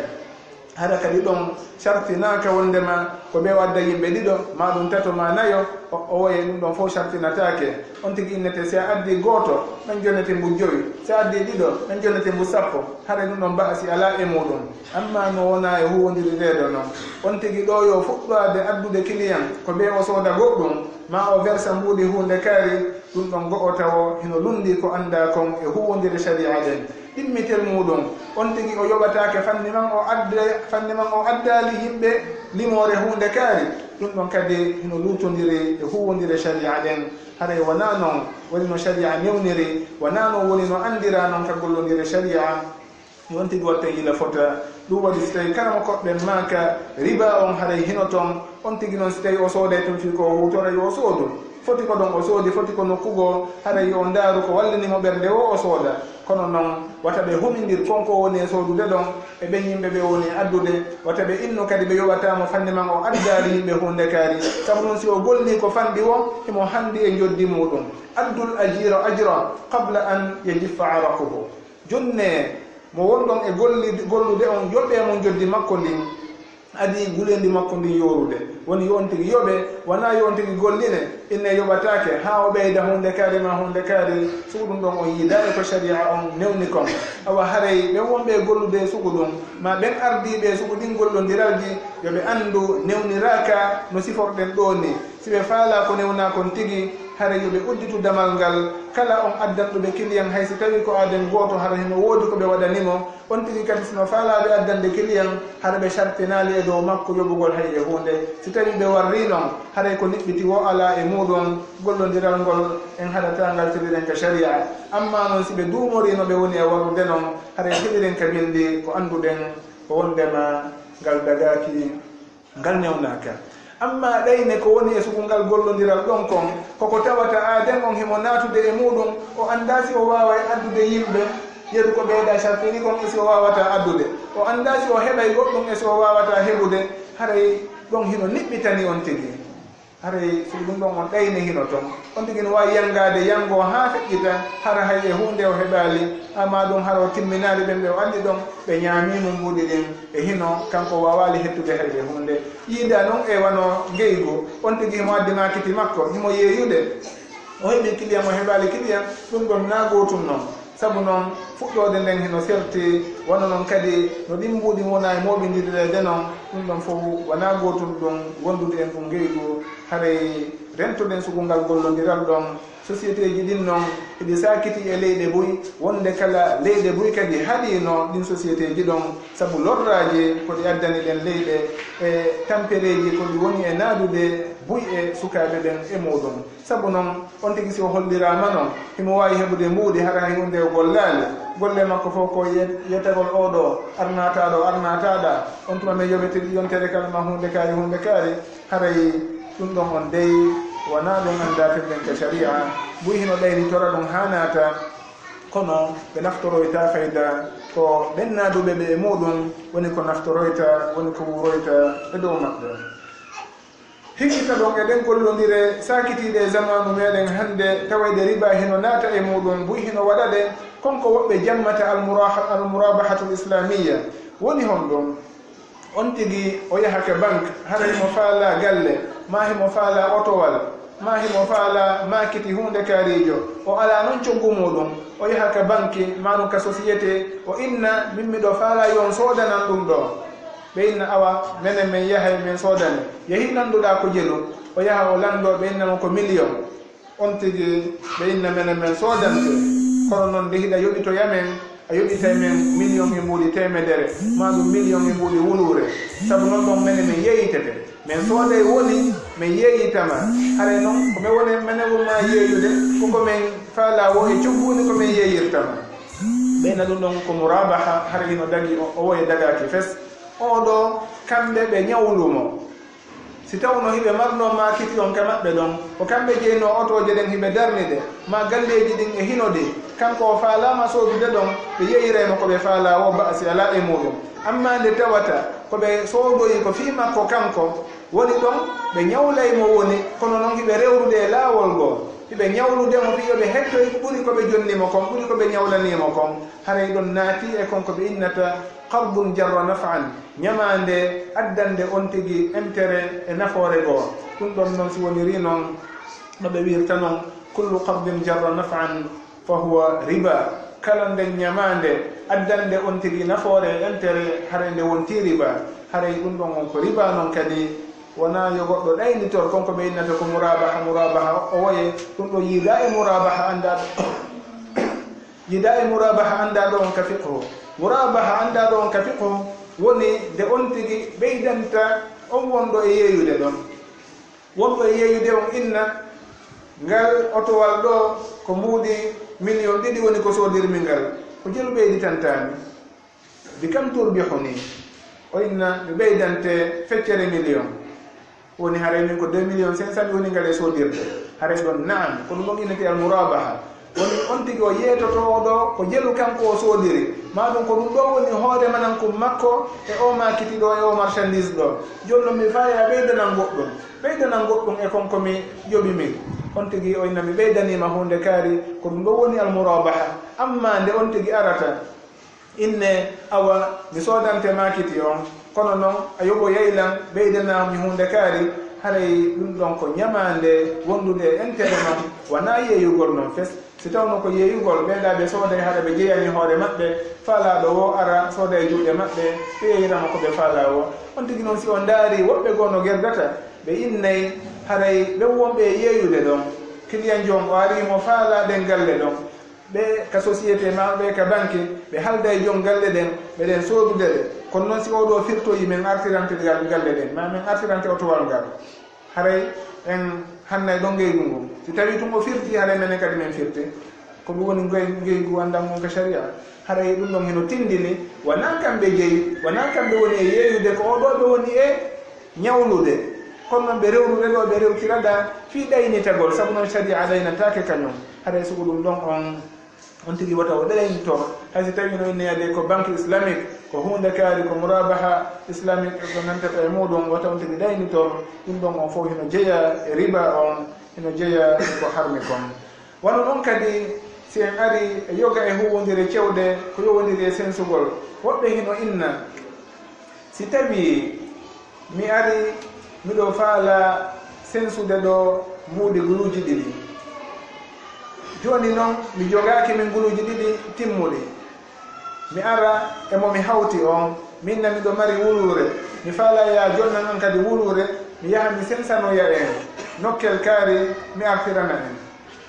Hara kadi ɗon sartinaaka wonndema ko ɓe o adda yimɓe ɗiɗo, maa ɗun tato, maa nayo, o, owoye ɗun ɗon fow sartinataake. On tigi innete, si a addii gooto, men jonnete mbo jowi, si a addii ɗiɗo, men jonnete mbo sappo, haray ɗun ɗon ba'asi alaa e muuɗun. Ammaa no wonaa e huuwondirireede non. On tigi ɗoo yo fuɗɗoade addude kiliyan ko ɓe o sooda goɗɗun, maa o versa mbuuɗi huunde kaari, ɗun ɗon go'o tawo hino lunndii ko anndaa kon e huuwondire sari'a ɗen. Ɗimmitel muuɗun, on tigi o yoɓataake fanni man o adda-, fanni man o addaali yimɓe limoore huunde kaari, ɗun ɗon kadi hino luutondiri e huuwondire sari'a ɗen. Haray wanaa non woni no sari'a newniri, wanaa non woni no anndiraa non ka gollondire sari'a. On tigi watta yila fota. Ɗun waɗi si tawii karamokooɓe ɓen maaka riba on haray hino ton, on tigi non si tawii o sooday tun fii ko o huutora yo o soodu. Foti ko ɗon o soodi, foti ko nokku goo, haray yo o ndaaru ko wallini mo ɓernde woo o sooda. Kono non, wata ɓe humindir kon ko woni e soodude ɗon, e ɓen yimɓe ɓe woni e addude, wata ɓe innu kadi ɓe yoɓataa mo fanni man o addaali yimɓe huunde kaari. Sabu non si o gollii ko fanɗi woo, himo hanndi e njoddi muuɗun. Addul ajiira ajra qabla an yajiffa araquhu. Jonnee mo wonɗon e golli-, gollude on, yoɓee mo njoddi makko ndin, adii guleendi makko ndin yoorude. Woni yo on tigi yoɓe, wanaa yo on tigi golline, inne yoɓataake, haa o ɓeyda huunde kaari maa huunde kaari, sugu ɗun ɗon on yiidaali ko sari'a on newni kon. Awa haray ɓen wonɓe e gollude e sugu ɗun, maa ɓen ardiiɓe e sugu ɗin gollondiralji, yo ɓe anndu newniraaka no siforɗen ɗoo nii. Si ɓe faalaa ko newnaa kon tigi, haray yo ɓe udditu damal ngal. Kala on addanɗo ɓe kiliyan, hay si tawii ko aaden gooto, hara hino woodi ko ɓe waɗani mo. On tigi kadi, si no faalaa ɓe addande kiliyan, hara ɓe sartinaali e dow makko yoɓugol hay e huunde. Si tawii ɓe warrii non, haray ko niɓɓiti woo alaa e muuɗun, gollondiral ngol en haɗataa ngal tiliren ka sari'a. Ammaa non, si ɓe duumorii no ɓe woni e warrude non, haray tiliren ka binndi ko annduɗen ko wonndema ngal dagaaki. Ngal newnaaka. Ammaa ɗayne ko woni e sugu ngal gollondiral ɗon kon, ko ko tawata aaden on himo naatude e muuɗun, o anndaa si o waaway addude yimɓe, yeru ko ɓeyda sartini kon, e si o waawataa addude. O anndaa si o heɓay goɗɗun, e si o waawataa heɓude, haray ɗon hino niɓɓitani on tigi. Haray sugu ɗun ɗon on ɗayne hino ton. On tigi no waawi yanngaade yanngo haa feƴƴita, hara hay e huunde o heɓaali, ammaa ɗun hara o timminaali ɓen ɓe o addi ɗon, ɓe ñaamii mo mbuuɗi ɗin, e hino kanko o waawaali hettude hay e huunde. Yiida non e wano ngeygu, on tigi himo addi maakiti makko, himo yeeyude, o heɓii kiliyan, o heɓaali kiliyan, ɗun ɗon naa gootun non. Sabu non, fuɗɗoode nden hino serti, wano non kadi no ɗin mbuuɗi wona e mooɓindireede non, ɗun ɗon fow wanaa gootun ɗun wondude en ɗun ngeygu, haray rentoɗen sugu ngal gollondiral ɗon. Sosiyete ji ɗin non, hiɗi saakiti e leyɗe buy, wonde kala leyɗe buy kadi haɗiino ɗin sosiyete ji ɗon, sabu lorraaji ko ɗi addani ɗen leyɗe, e tampereeji ko ɗi woni e naadude buy e sukaaɓe ɓen e muuɗun. Sabu non, on tigi si o holliraama non, himo waawi heɓude mbuuɗi hara hay huunde o gollaali. Golle makko fow ko ye-, yettagol oo ɗoo, arnaataa ɗoo, arnaataa ɗaa. On tuma men yoɓete yontere kala maa huunde kaari, huunde kaari. Haray ɗun ɗon on dey, wanaa ɗun anndaa firden ka sari'a. Buy hino ɗaynitora ɗun haa naata, kono ɓe naftoroytaa fayda ko ɓen naaduɓe ɓe e muuɗun, woni ko naftoroyta, woni ko wuuroyta e dow maɓɓe. Hikkita ɗon e ɗen gollondire saakitiiɗe e zamaanu meɗen hannde, tawayɗe riba hino naata e muuɗun, buy hino waɗa ɗe, kon ko woɓɓe jammata almuraha-, almurabahatul islamiyya. Woni honɗun? On tigi o yaha ka bank, hara himo faalaa galle, maa himo faalaa otowal, maa himo faalaa maakiti huunde kaariijo. O alaa non coggu muuɗun. O yaha ka banki, maa ɗun ka sosiyete, o inna, min miɗo faalaa yo on soodanan ɗun ɗoo. Ɓe inna, awa, menen men yahay men soodane. Yehi landuɗaa ko jelu. O yaha o landoo, ɓe inna mo ko miliyon. On tigi ɓe inna menen men soodante. Kono non nde hiɗa yoɓitoya men, A yoɓitay men miliyon e mbuuɗi teemedere, maa ɗum miliyon e mbuuɗi wuluure. Sabu non ɗon mene men yeeyitete. Men sooday woni men yeeyitama. Haray non ko men woni mene won maa yeeyude, ko ko men faalaa woo e coggu woni ko men yeeyirtama. Ɓeyna ɗum ɗon ko muraabaha, haray hino dagi o, o woye dagaaki fes. Oo ɗoo, kamɓe ɓe ñawlu mo. Si tawno hiɓe marnoo maakiti on ka maɓɓe ɗon, ko kamɓe jeynoo otooje ɗen hiɓe darni ɗe, maa galleeji ɗin e hino ɗi, kanko o faalaama soodude ɗon, ɓe yeeyiray mo ko ɓe faalaa woo, ba'asi alaa e muuɗum. Ammaa nde tawata ko ɓe soodoyi ko fii makko kanko woni ɗon, ɓe ñawlay mo woni, kono non hiɓe rewrude e laawol goo, hiɓe ñawlude mo fii yo ɓe hettoy ɓuri ko ɓe jonni mo kon, ɓuri ko ɓe ñawlanii mo kon. Haray ɗon naatii e kon ko ɓe innata qardun jarra naf'an, ñamaande addande on tigi intérêt e nafoore goo. Ɗum ɗon non si wonirii non no ɓe wiirta non, kullu qardin jarra naf'an fa huwa riba. Kala nden ñamaande addande on tigi nafoore e intérêt, haray nde wontii riba. Haray ɗum ɗon on ko riba non kadi. Wonaa yo goɗɗo ɗaynitor, kon ko ɓe innata ko muraabaha, muraabaha o woye, ɗum ɗo yiidaa e muraabaha anndaa ɗo. Yiidaa e muraabaha anndaa ɗo on ka fiqhu. Muraabaha anndaa ɗo on ka fiqhu woni nde on tigi ɓeydanta on wonɗo e yeeyude ɗon. Wonɗo e yeeyude on inna, ngal otowal ɗo ko mbuuɗi miliyon ɗiɗi woni ko soodirmi ngal. Ko jelu ɓeyditantaami. Bi kam turbihuni? O inna, mi ɓeydante feccere miliyon. Woni haray min ko deux millions cinq cent mi woni ngal e soodirde. Haray ɗon, naam, ko ɗum ɗon innetee al muraabaha. Woni on tigi o yeetotoo ɗo ko jelu kanko o soodiri. Maa ɗum ko ɗum ɗo woni hoore manankun makko e o maakiti ɗo e o marchandise ɗo. Jooni non mi faaya ɓeydanan goɗɗum. Ɓeydanan goɗɗum e kon ko mi yoɓi min. On tigi o inna mi ɓeydaniima huunde kaari, ko ɗum ɗo woni al muraabaha. Ammaa nde on tigi arata, inne, awa, mi soodante maakiti on, kono non a yoɓoyay lan, ɓeydanaa mi huunde kaari, haray ɗum ɗon ko ñamaande wondude e intérêt non, wanaa yeeyugol non fes. Si tawno ko yeeyugol, ɓee ɗaa ɓe sooday hara ɓe jeyani hoore maɓɓe, faalaaɗo woo ara sooda e juuɗe maɓɓe, ɓe yeeyira mo ko ɓe faalaa woo. On tigi non si on ndaarii woɓɓe goo no gerdata, ɓe innay haray ɓen wonɓe e yeeyude ɗon, kiliyanjo on o arii mo faalaa ɗen galle ɗon. Ɓe ka société maa ɓe ka banque, ɓe halday jon galle ɗen, ɓe ɗen soodude ɗe. Kono non si oo ɗoo firtoyi, men artirante gal-, galle ɗen, maa men artirante otowal ngal. Haray en hannay ɗon ngeygu ngun. Si tawii tun o firti, haray menen kadi men firti. Ko ɗum woni ngey-, ngeygu anndan ngun ka sharia. Haray ɗum ɗon hino tindini, wanaa kamɓe jeyi, wanaa kamɓe woni e yeeyude, ko oo ɗoo ɓe woni e ñawlude. Kono non ɓe rewrude ɗo ɓe rewtira ɗaa fii ɗaynitagol, sabu non sharia ɗaynataake kañum. Haray sugu ɗum ɗon on, on tigi wota o ɗaynito. Hay si tawii no inneede ko banque islamique, ko huunde kaari, ko muraabaha islamique ko nantata e muuɗum, wota on tigi ɗaynito. Ɗum ɗon on fof hino jeya e riba on, hino jeya e ko harmi kon. Wano non kadi, si en arii e yoga e huuwondire cewɗe, ko yowondiri e sensugol, woɓɓe hino inna, si tawii mi arii miɗo faalaa sensude ɗo mbuuɗi guluuji ɗiɗi. Jooni non, mi jogaaki min guluuji ɗiɗi timmuɗi. Mi ara e mo mi hawti on, min na miɗo mari wuluure. Mi faalaa yaa jonnan an kadi wuluure, mi yaha mi sensanoya en nokkel kaari, mi artirana en.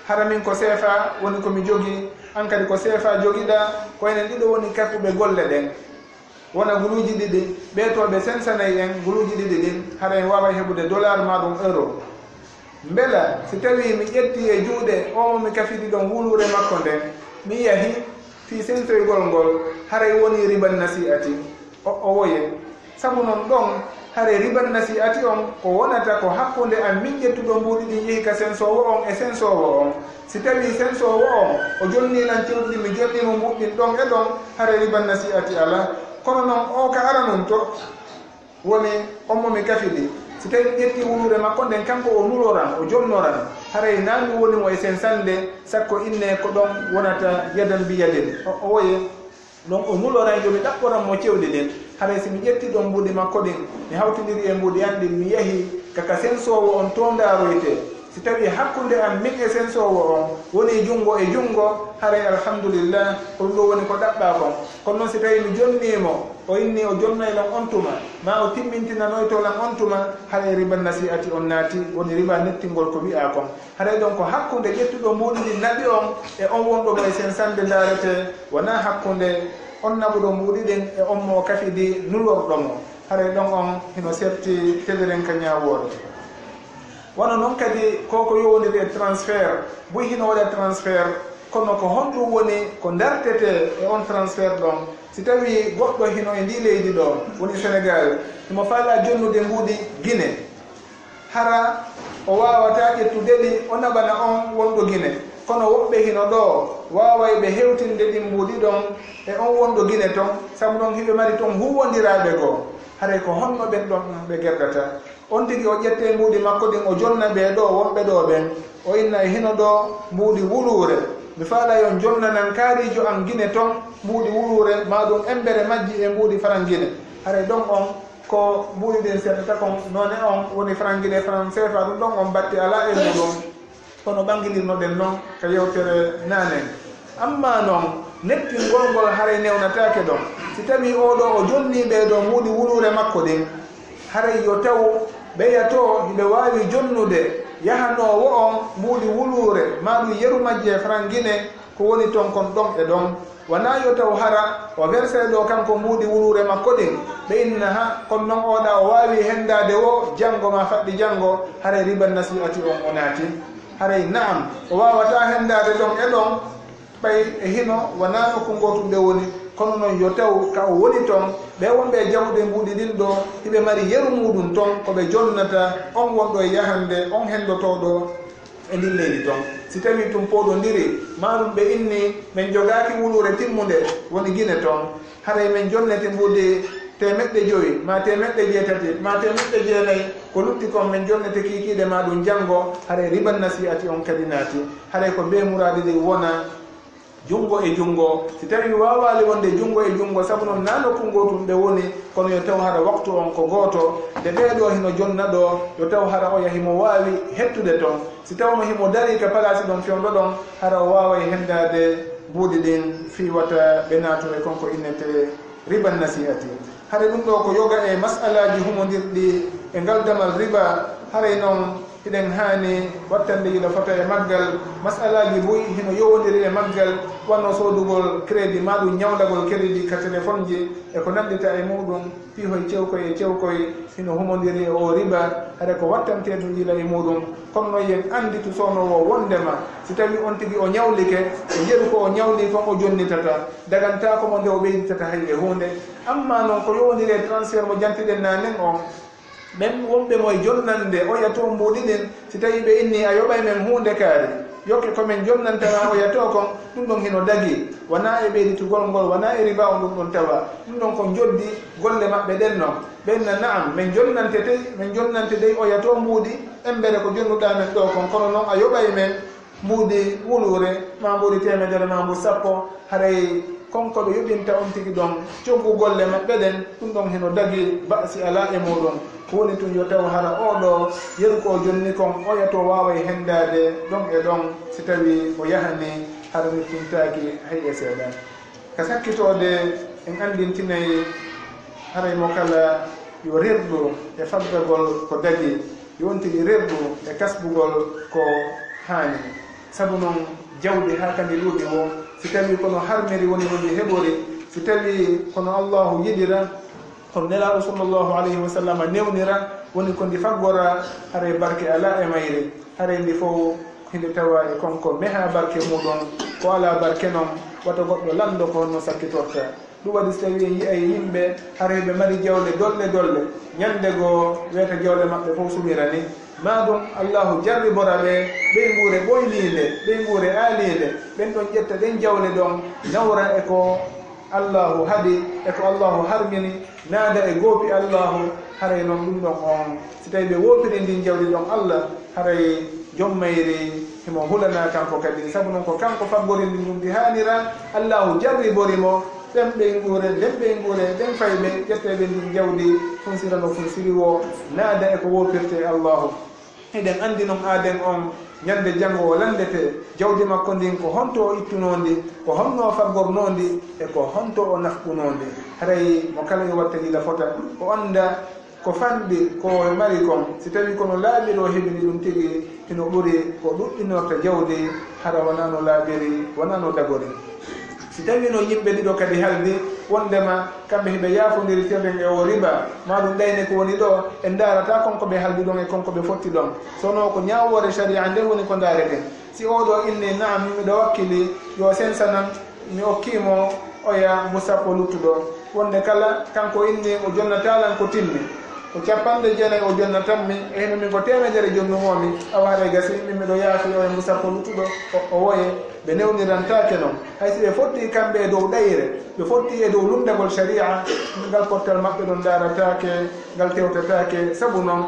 Hara min ko seefa woni ko mi jogii, an kadi ko seefa jogiɗaa, ko enen ɗiɗo woni kaɓɓuɓe golle ɗen. Wona guluuji ɗiɗi, ɓee too ɓe sensanay en guluuji ɗiɗi ɗin, hara en waaway heɓude dollar maa ɗum euro. Mbela si tawii mi ƴettii e juuɗe oo mo mi kafidi ɗon wuluure makko nden, mi yahi fii sensoygol ngol, haray wonii riban nasi'ati. O, o woye. Sabu non ɗon, haray riban nasi'ati on, ko wonata ko hakkunde an min ƴettuɗo mbuuɗi ɗin yehi ka sensoowo on e sensoowo on. Si tawii sensoowo on, o jonnii lan cewɗi ɗin, mi jonnii mo mbuuɗi ɗin ɗon e ɗon, haray riban nasi'ati alaa. Kono non, oo ka aranun to, woni on mo mi kafidi. Si tawii mi ƴettii wuluure makko nden, kanko o nuloran, o jonnoran, haray naa mi woni mo e sensande, sakko inne ko ɗon wonata yadan bi yadin. O, o woye. Ɗon o nuloran yo mi ɗaɓɓoran mo cewɗi ɗin. Haray si mi ƴettii ɗon mbuuɗi makko ɗin, mi hawtindiri e mbuuɗi an ɗin, mi yahi ka, ka sensoowo on to ndaaroytee. Si tawii hakkunde am min e sensoowo on wonii junngo e junngo, haray alhamdulillah, ko ɗum ɗoo woni ko ɗaɓɓaa kon. Kono noon si tawii mi jonnii mo, o inni o jonnay lan on tuma, maa o timmintinanoyto lan on tuma, haray riba nasi'ati on naati, woni riba nettingol ko wi'aa kon. Haray ɗon ko hakkunde ƴettuɗo mbuuɗi ɗin naɓi on e on wonɗo mo e sensande ndaaretee, wanaa hakkunde on naɓuɗo mbuuɗi ɗin e on mo o kafidi nulorɗo mo. Haray ɗon on hino serti tediren ka ñaawoore. Wano non kadi ko ko yowondiri e transfert, buy hino waɗa transfert, kono ko honɗum woni ko dartetee e on transfert ɗon? Si tawii goɗɗo hino e ndii leydi ɗoo, woni Senegal, himo faalaa jonnude mbuuɗi Gine, hara o waawataa ƴettude ɗi o naɓana on wonɗo Gine. Kono woɓɓe hino ɗoo waawayɓe hewtinde ɗin mbuuɗi ɗon e on wonɗo Gine ton, sabu non hiɓe mari ton huuwondiraaɓe goo. Haray ko honno ɓen ɗon ɓe gerdata? On tigi o ƴettay mbuuɗi makko ɗin o jonna ɓee ɗoo wonɓe ɗoo ɓen. O inna e hino ɗoo mbuuɗi wuluure. Mi faalay on jonnanan kaariijo an Gine ton mbuuɗi wuluure, maa ɗum embere majji e mbuuɗi faran Gine. Haray ɗon on ko mbuuɗi ɗin sertata kon noone on woni faran Gine, faran seefa, ɗum ɗon on batti alaa e muɗum. Kono ɓangilirnoɗen non ka yewtere naanen. Ammaa non, nettingol ngol haray newnataake ɗon. Si tawii oo ɗoo o jonnii ɓee ɗoo mbuuɗi wuluure makko ɗin, haray yo taw ɓeya too hiɓe waawi jonnude yahanoowo on mbuuɗi wuluure, maa ɗum yeru majji e faran Gine, ko woni ton kon ɗon e ɗon. Wanaa yo taw hara o versay ɗoo kanko mbuuɗi wuluure makko ɗin, ɓe inna ha, kono non oo ɗaa o waawi hendaade woo janngo maa faɗɗi janngo, haray riba nasi'ati on o naati. Haray na'am, o waawataa hendaade ɗon e ɗon, ɓay e hino wanaa nokku ngootu ɓe woni, kono non yo taw ka o woni ton, ɓee wonɓe e jawɗe mbuuɗi ɗin ɗoo, hiɓe mari yeru muuɗum ton, ko ɓe jonnata on wonɗo e yahande, on hendotooɗo e ndin leydi ton. Si tawii ɗum pooɗondiri, maa ɗum ɓe inni, men jogaaki wuluure timmunde woni Gine ton, haray men jonnete mbuuɗi teemeɗɗe jowi, maa teemeɗɗe jeetati, maa teemeɗɗe jeenayi, ko lutti kon men jonnete kiikiiɗe maa ɗum janngo, haray riban nasi'ati on kadi naati. Haray ko bee muraadi ɗin wona junngo e junngo. Si tawii waawaali wonde junngo e junngo, sabu non naa nokku ngootu ɓe woni, kono yo taw hara waktu on ko gooto, nde ɓee ɗoo hino jonna ɗoo, yo taw hara oya himo waawi hettude ton. Si tawno himo darii ka palaasi ɗon fewndo ɗon, hara o waaway hendaade mbuuɗi ɗin fii wata ɓe naatu e kon ko innetee riban nasi'ati. Hara ɗum ɗoo ko yoga e mas'alaaji humondirɗi e ngal damal riba. Haray non hiɗen haani wattande yiɗa fota e maggal. Mas'alaaji buy hino yowondiri e maggal, wano soodugol crédit, maa ɗum ñawlagol crédit ka telefonji e ko nanndita e muuɗum. Piihoy cewkoy e cewkoy hino humondiri e oo riba, hara ko wattantee ɗum yiɗa e muuɗum. Kono non yen annditu soonoowo wonndema si tawii on tigi o ñawlike, e yeru ko o ñawli kon o jonnitata, dagantaako mo nde o ɓeyditata hay e huunde. Ammaa non ko yowondiri e transfert mo jantiɗen naanen on, ɓen wonɓe mo e jonnande oya too mbuuɗi ɗin, si tawii ɓe innii a yoɓay men huunde kaari, yokke ko men jonnanta maa oya too kon, ɗum ɗon hino dagii. Wanaa e ɓeyditugol ngol, wanaa e riba on ɗum ɗon tawaa. Ɗum ɗon ko njoddi golle maɓɓe ɗen non. Ɓen na na'am, men jonnante dey, men jonnante dey oya too mbuuɗi, embere ko jonnuɗaa men ɗoo kon, kono non a yoɓay men mbuuɗi wuluure, maa mbuuɗi teemedere, maa mbuuɗi sappo, haray kon ko ɓe yoɓinta on tigi ɗon coggu golle maɓɓe ɗen, ɗum ɗon hino dagii, ba'si alaa e muuɗum. Ko woni tun yo taw hara oo ɗoo yeru ko o jonni kon, oya too waaway hendaade ɗon e ɗon, si tawii o yahanii hara nittintaaki hay e seeɗa. Ka sakkitoode, en anndintinay haray mo kala yo rerɗu e faggagol ko dagii, yo on tigi rerɗu e kasbugol ko haani. Sabu non jawdi haa ka ndi ɗuuɗi woo, si tawii ko no harmiri woni no ndi heɓori, si tawii ko no Allaahu yiɗira, kono Nelaaɗo sallallahu alayhi wa sallam newnira, woni ko ndi faggora, haray barke alaa e mayri, haray ndi fow hinde tawa e kon ko mehaa barke muuɗum, ko alaa barke non, wata goɗɗo lanndo ko honno sakkitorta. Ɗum waɗi so tawii en yi'ay yimɓe, haray ɓe mari jawle dolle dolle, ñannde goo weeta jawle maɓɓe fow sumirani. Maa ɗum Allaahu jarribora ɓe, ɓeynguure ɓoyniinde, ɓeynguure aaliinde, ɓen ɗon ƴetta ɗen jawle ɗon, nawra e ko Allaahu haɗi e ko Allaahu harmini, naada e goopi Allaahu, haray non ɗum ɗon on, si tawii ɓe woopiri ndin jawdi ɗon Allah, haray jom mayri himo hulana kanko kadi. Sabu non ko kanko faggori ndin ɗum ndi haanira, Allaahu jarribori mo, ɓen ɓeynguure, nden ɓeynguure, ɓen fayɓe, ƴetteeɓe ndin jawdi, funsira no funsiri woo, naada e ko woopirtee Allaahu. Hiɗen anndi non aaden on ñande janngo o lanndete jawdi makko ndin, ko honto o ittunoo ndi, ko honno o faggornoo ndi, e ko honto o nafqunoo ndi. Haray mo kala yo watta yila fota, o annda ko fanɗi ko o mari kon, si tawi ko no laaɓiri o heɓini ɗum tigi, hino ɓuri ko ɗuɗɗinorta jawdi, hara wonaa no laaɓiri, wonaa no dagori. Si tawi no yimɓe ɗiɗo kadi haldi, wondema kamɓe hiɓe yaafondiri sirrin e o riba, maa ɗum ɗayne ko woni ɗo, en ndaarata kon ko ɓe haldi ɗon e kon ko ɓe fotti ɗon. Sono ko ñaawoore sharia nden woni ko ndaareten. Si oo ɗo inni, "Naam, miɗo wakkili, yo sensanan, mi okkii mo oya mbu sappo luttuɗo." Wonde kala, kanko inni o jonnataa lan ko timmi. Ko capanɗe jeenayi o jonnatammi, e hino min ko teemedere jonnumoo mi, awa haray gasi, min miɗo yaafi oya mbu sappo luttuɗo, o, o woye, ɓe newnirantaake non. Hay si ɓe fotti kamɓe e dow ɗayre, ɓe fotti e dow lunndagol sharia, ngal pottal maɓɓe ɗon ndaarataake, ngal tewtataake, sabu non,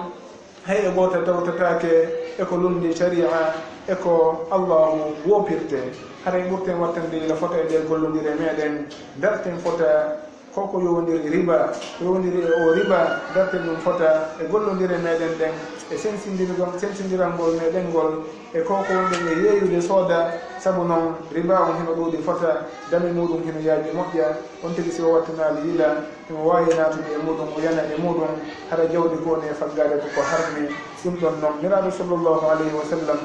hay e gooto tawtataake e ko lundi sharia e ko Allahu woopirte. Haray ɓurten wattande yila fota e nder gollondire meɗen, darten fota ko ko yowondiri riba, ko yowondiri e o riba, darten ɗum fota e gollondire meɗen ɗen, e sensindirgol, sensindirangol meɗen ngol, e ko ko wonɗen e yeeyude sooda, sabu non riba on hino ɗuuɗi fota, dame muɗum hino yaaji moƴƴa, on tigi si o wattanaali yila, himo waawi naatude e muɗum, o yana e muɗum, hara jawdi ko woni e faggaade ko ko harmi. Ɗum ɗon non, Nulaaɗo sallallahu alayhi wa sallam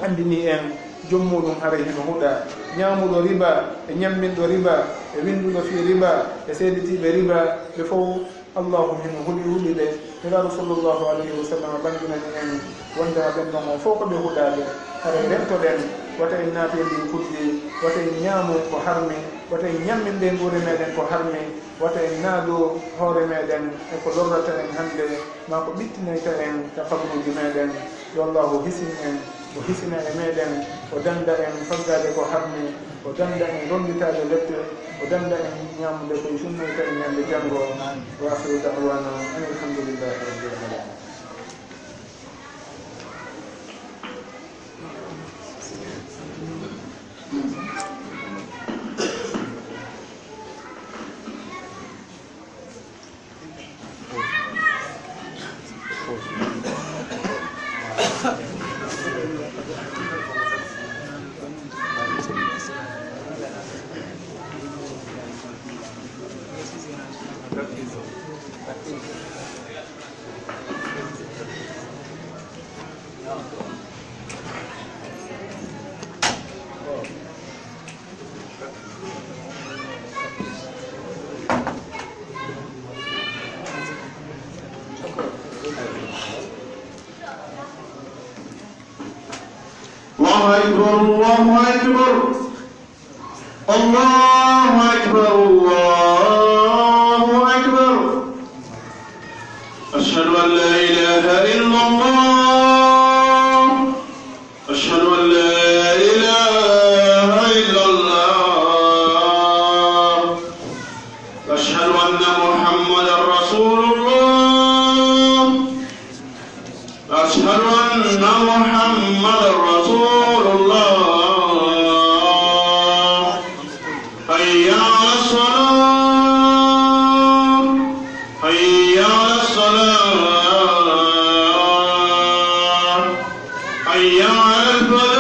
anndini en, joom muɗum haray hino huɗa. Ñaamuɗo riba, e ñamminɗo riba, e winnduɗo fii riba, e seeditiiɓe riba, ɓe fow Allahu hino huli huɗi ɓe. Nulaaɗo sallallahu alayhi wa sallam ɓanginani en wondema ɓen ɗon on fow ko ɓe huɗaaɓe. Haray rentoɗen, wata en naatu e ndin kuddi, wata en ñaamu ko harmi, wata en ñammin ɓeynguure meɗen ko harmi, wata en naadu hoore meɗen e ko lorrata en hannde, maa ko ɓittinayta en ka fagguuji meɗen. Yo Allahu hisin en, o hisina e meɗen, o dannda en faggaade ko harmi, o dannda en rommbitaade lepte, o dannda en ñaamude ko sunnoyta en ñande janngo. Wa akhiru da'wana anil hamdulillahi rabbil alamin. الله أكبر، الله أكبر. الله أكبر، الله أكبر. أشهد أن لا إله إلا الله. أشهد أن لا إله إلا الله. أشهد أن محمدا رسول الله. أشهد أن محمدا رسول الله. حي على الصلاة. حي على الصلاة. حي على الفلاح.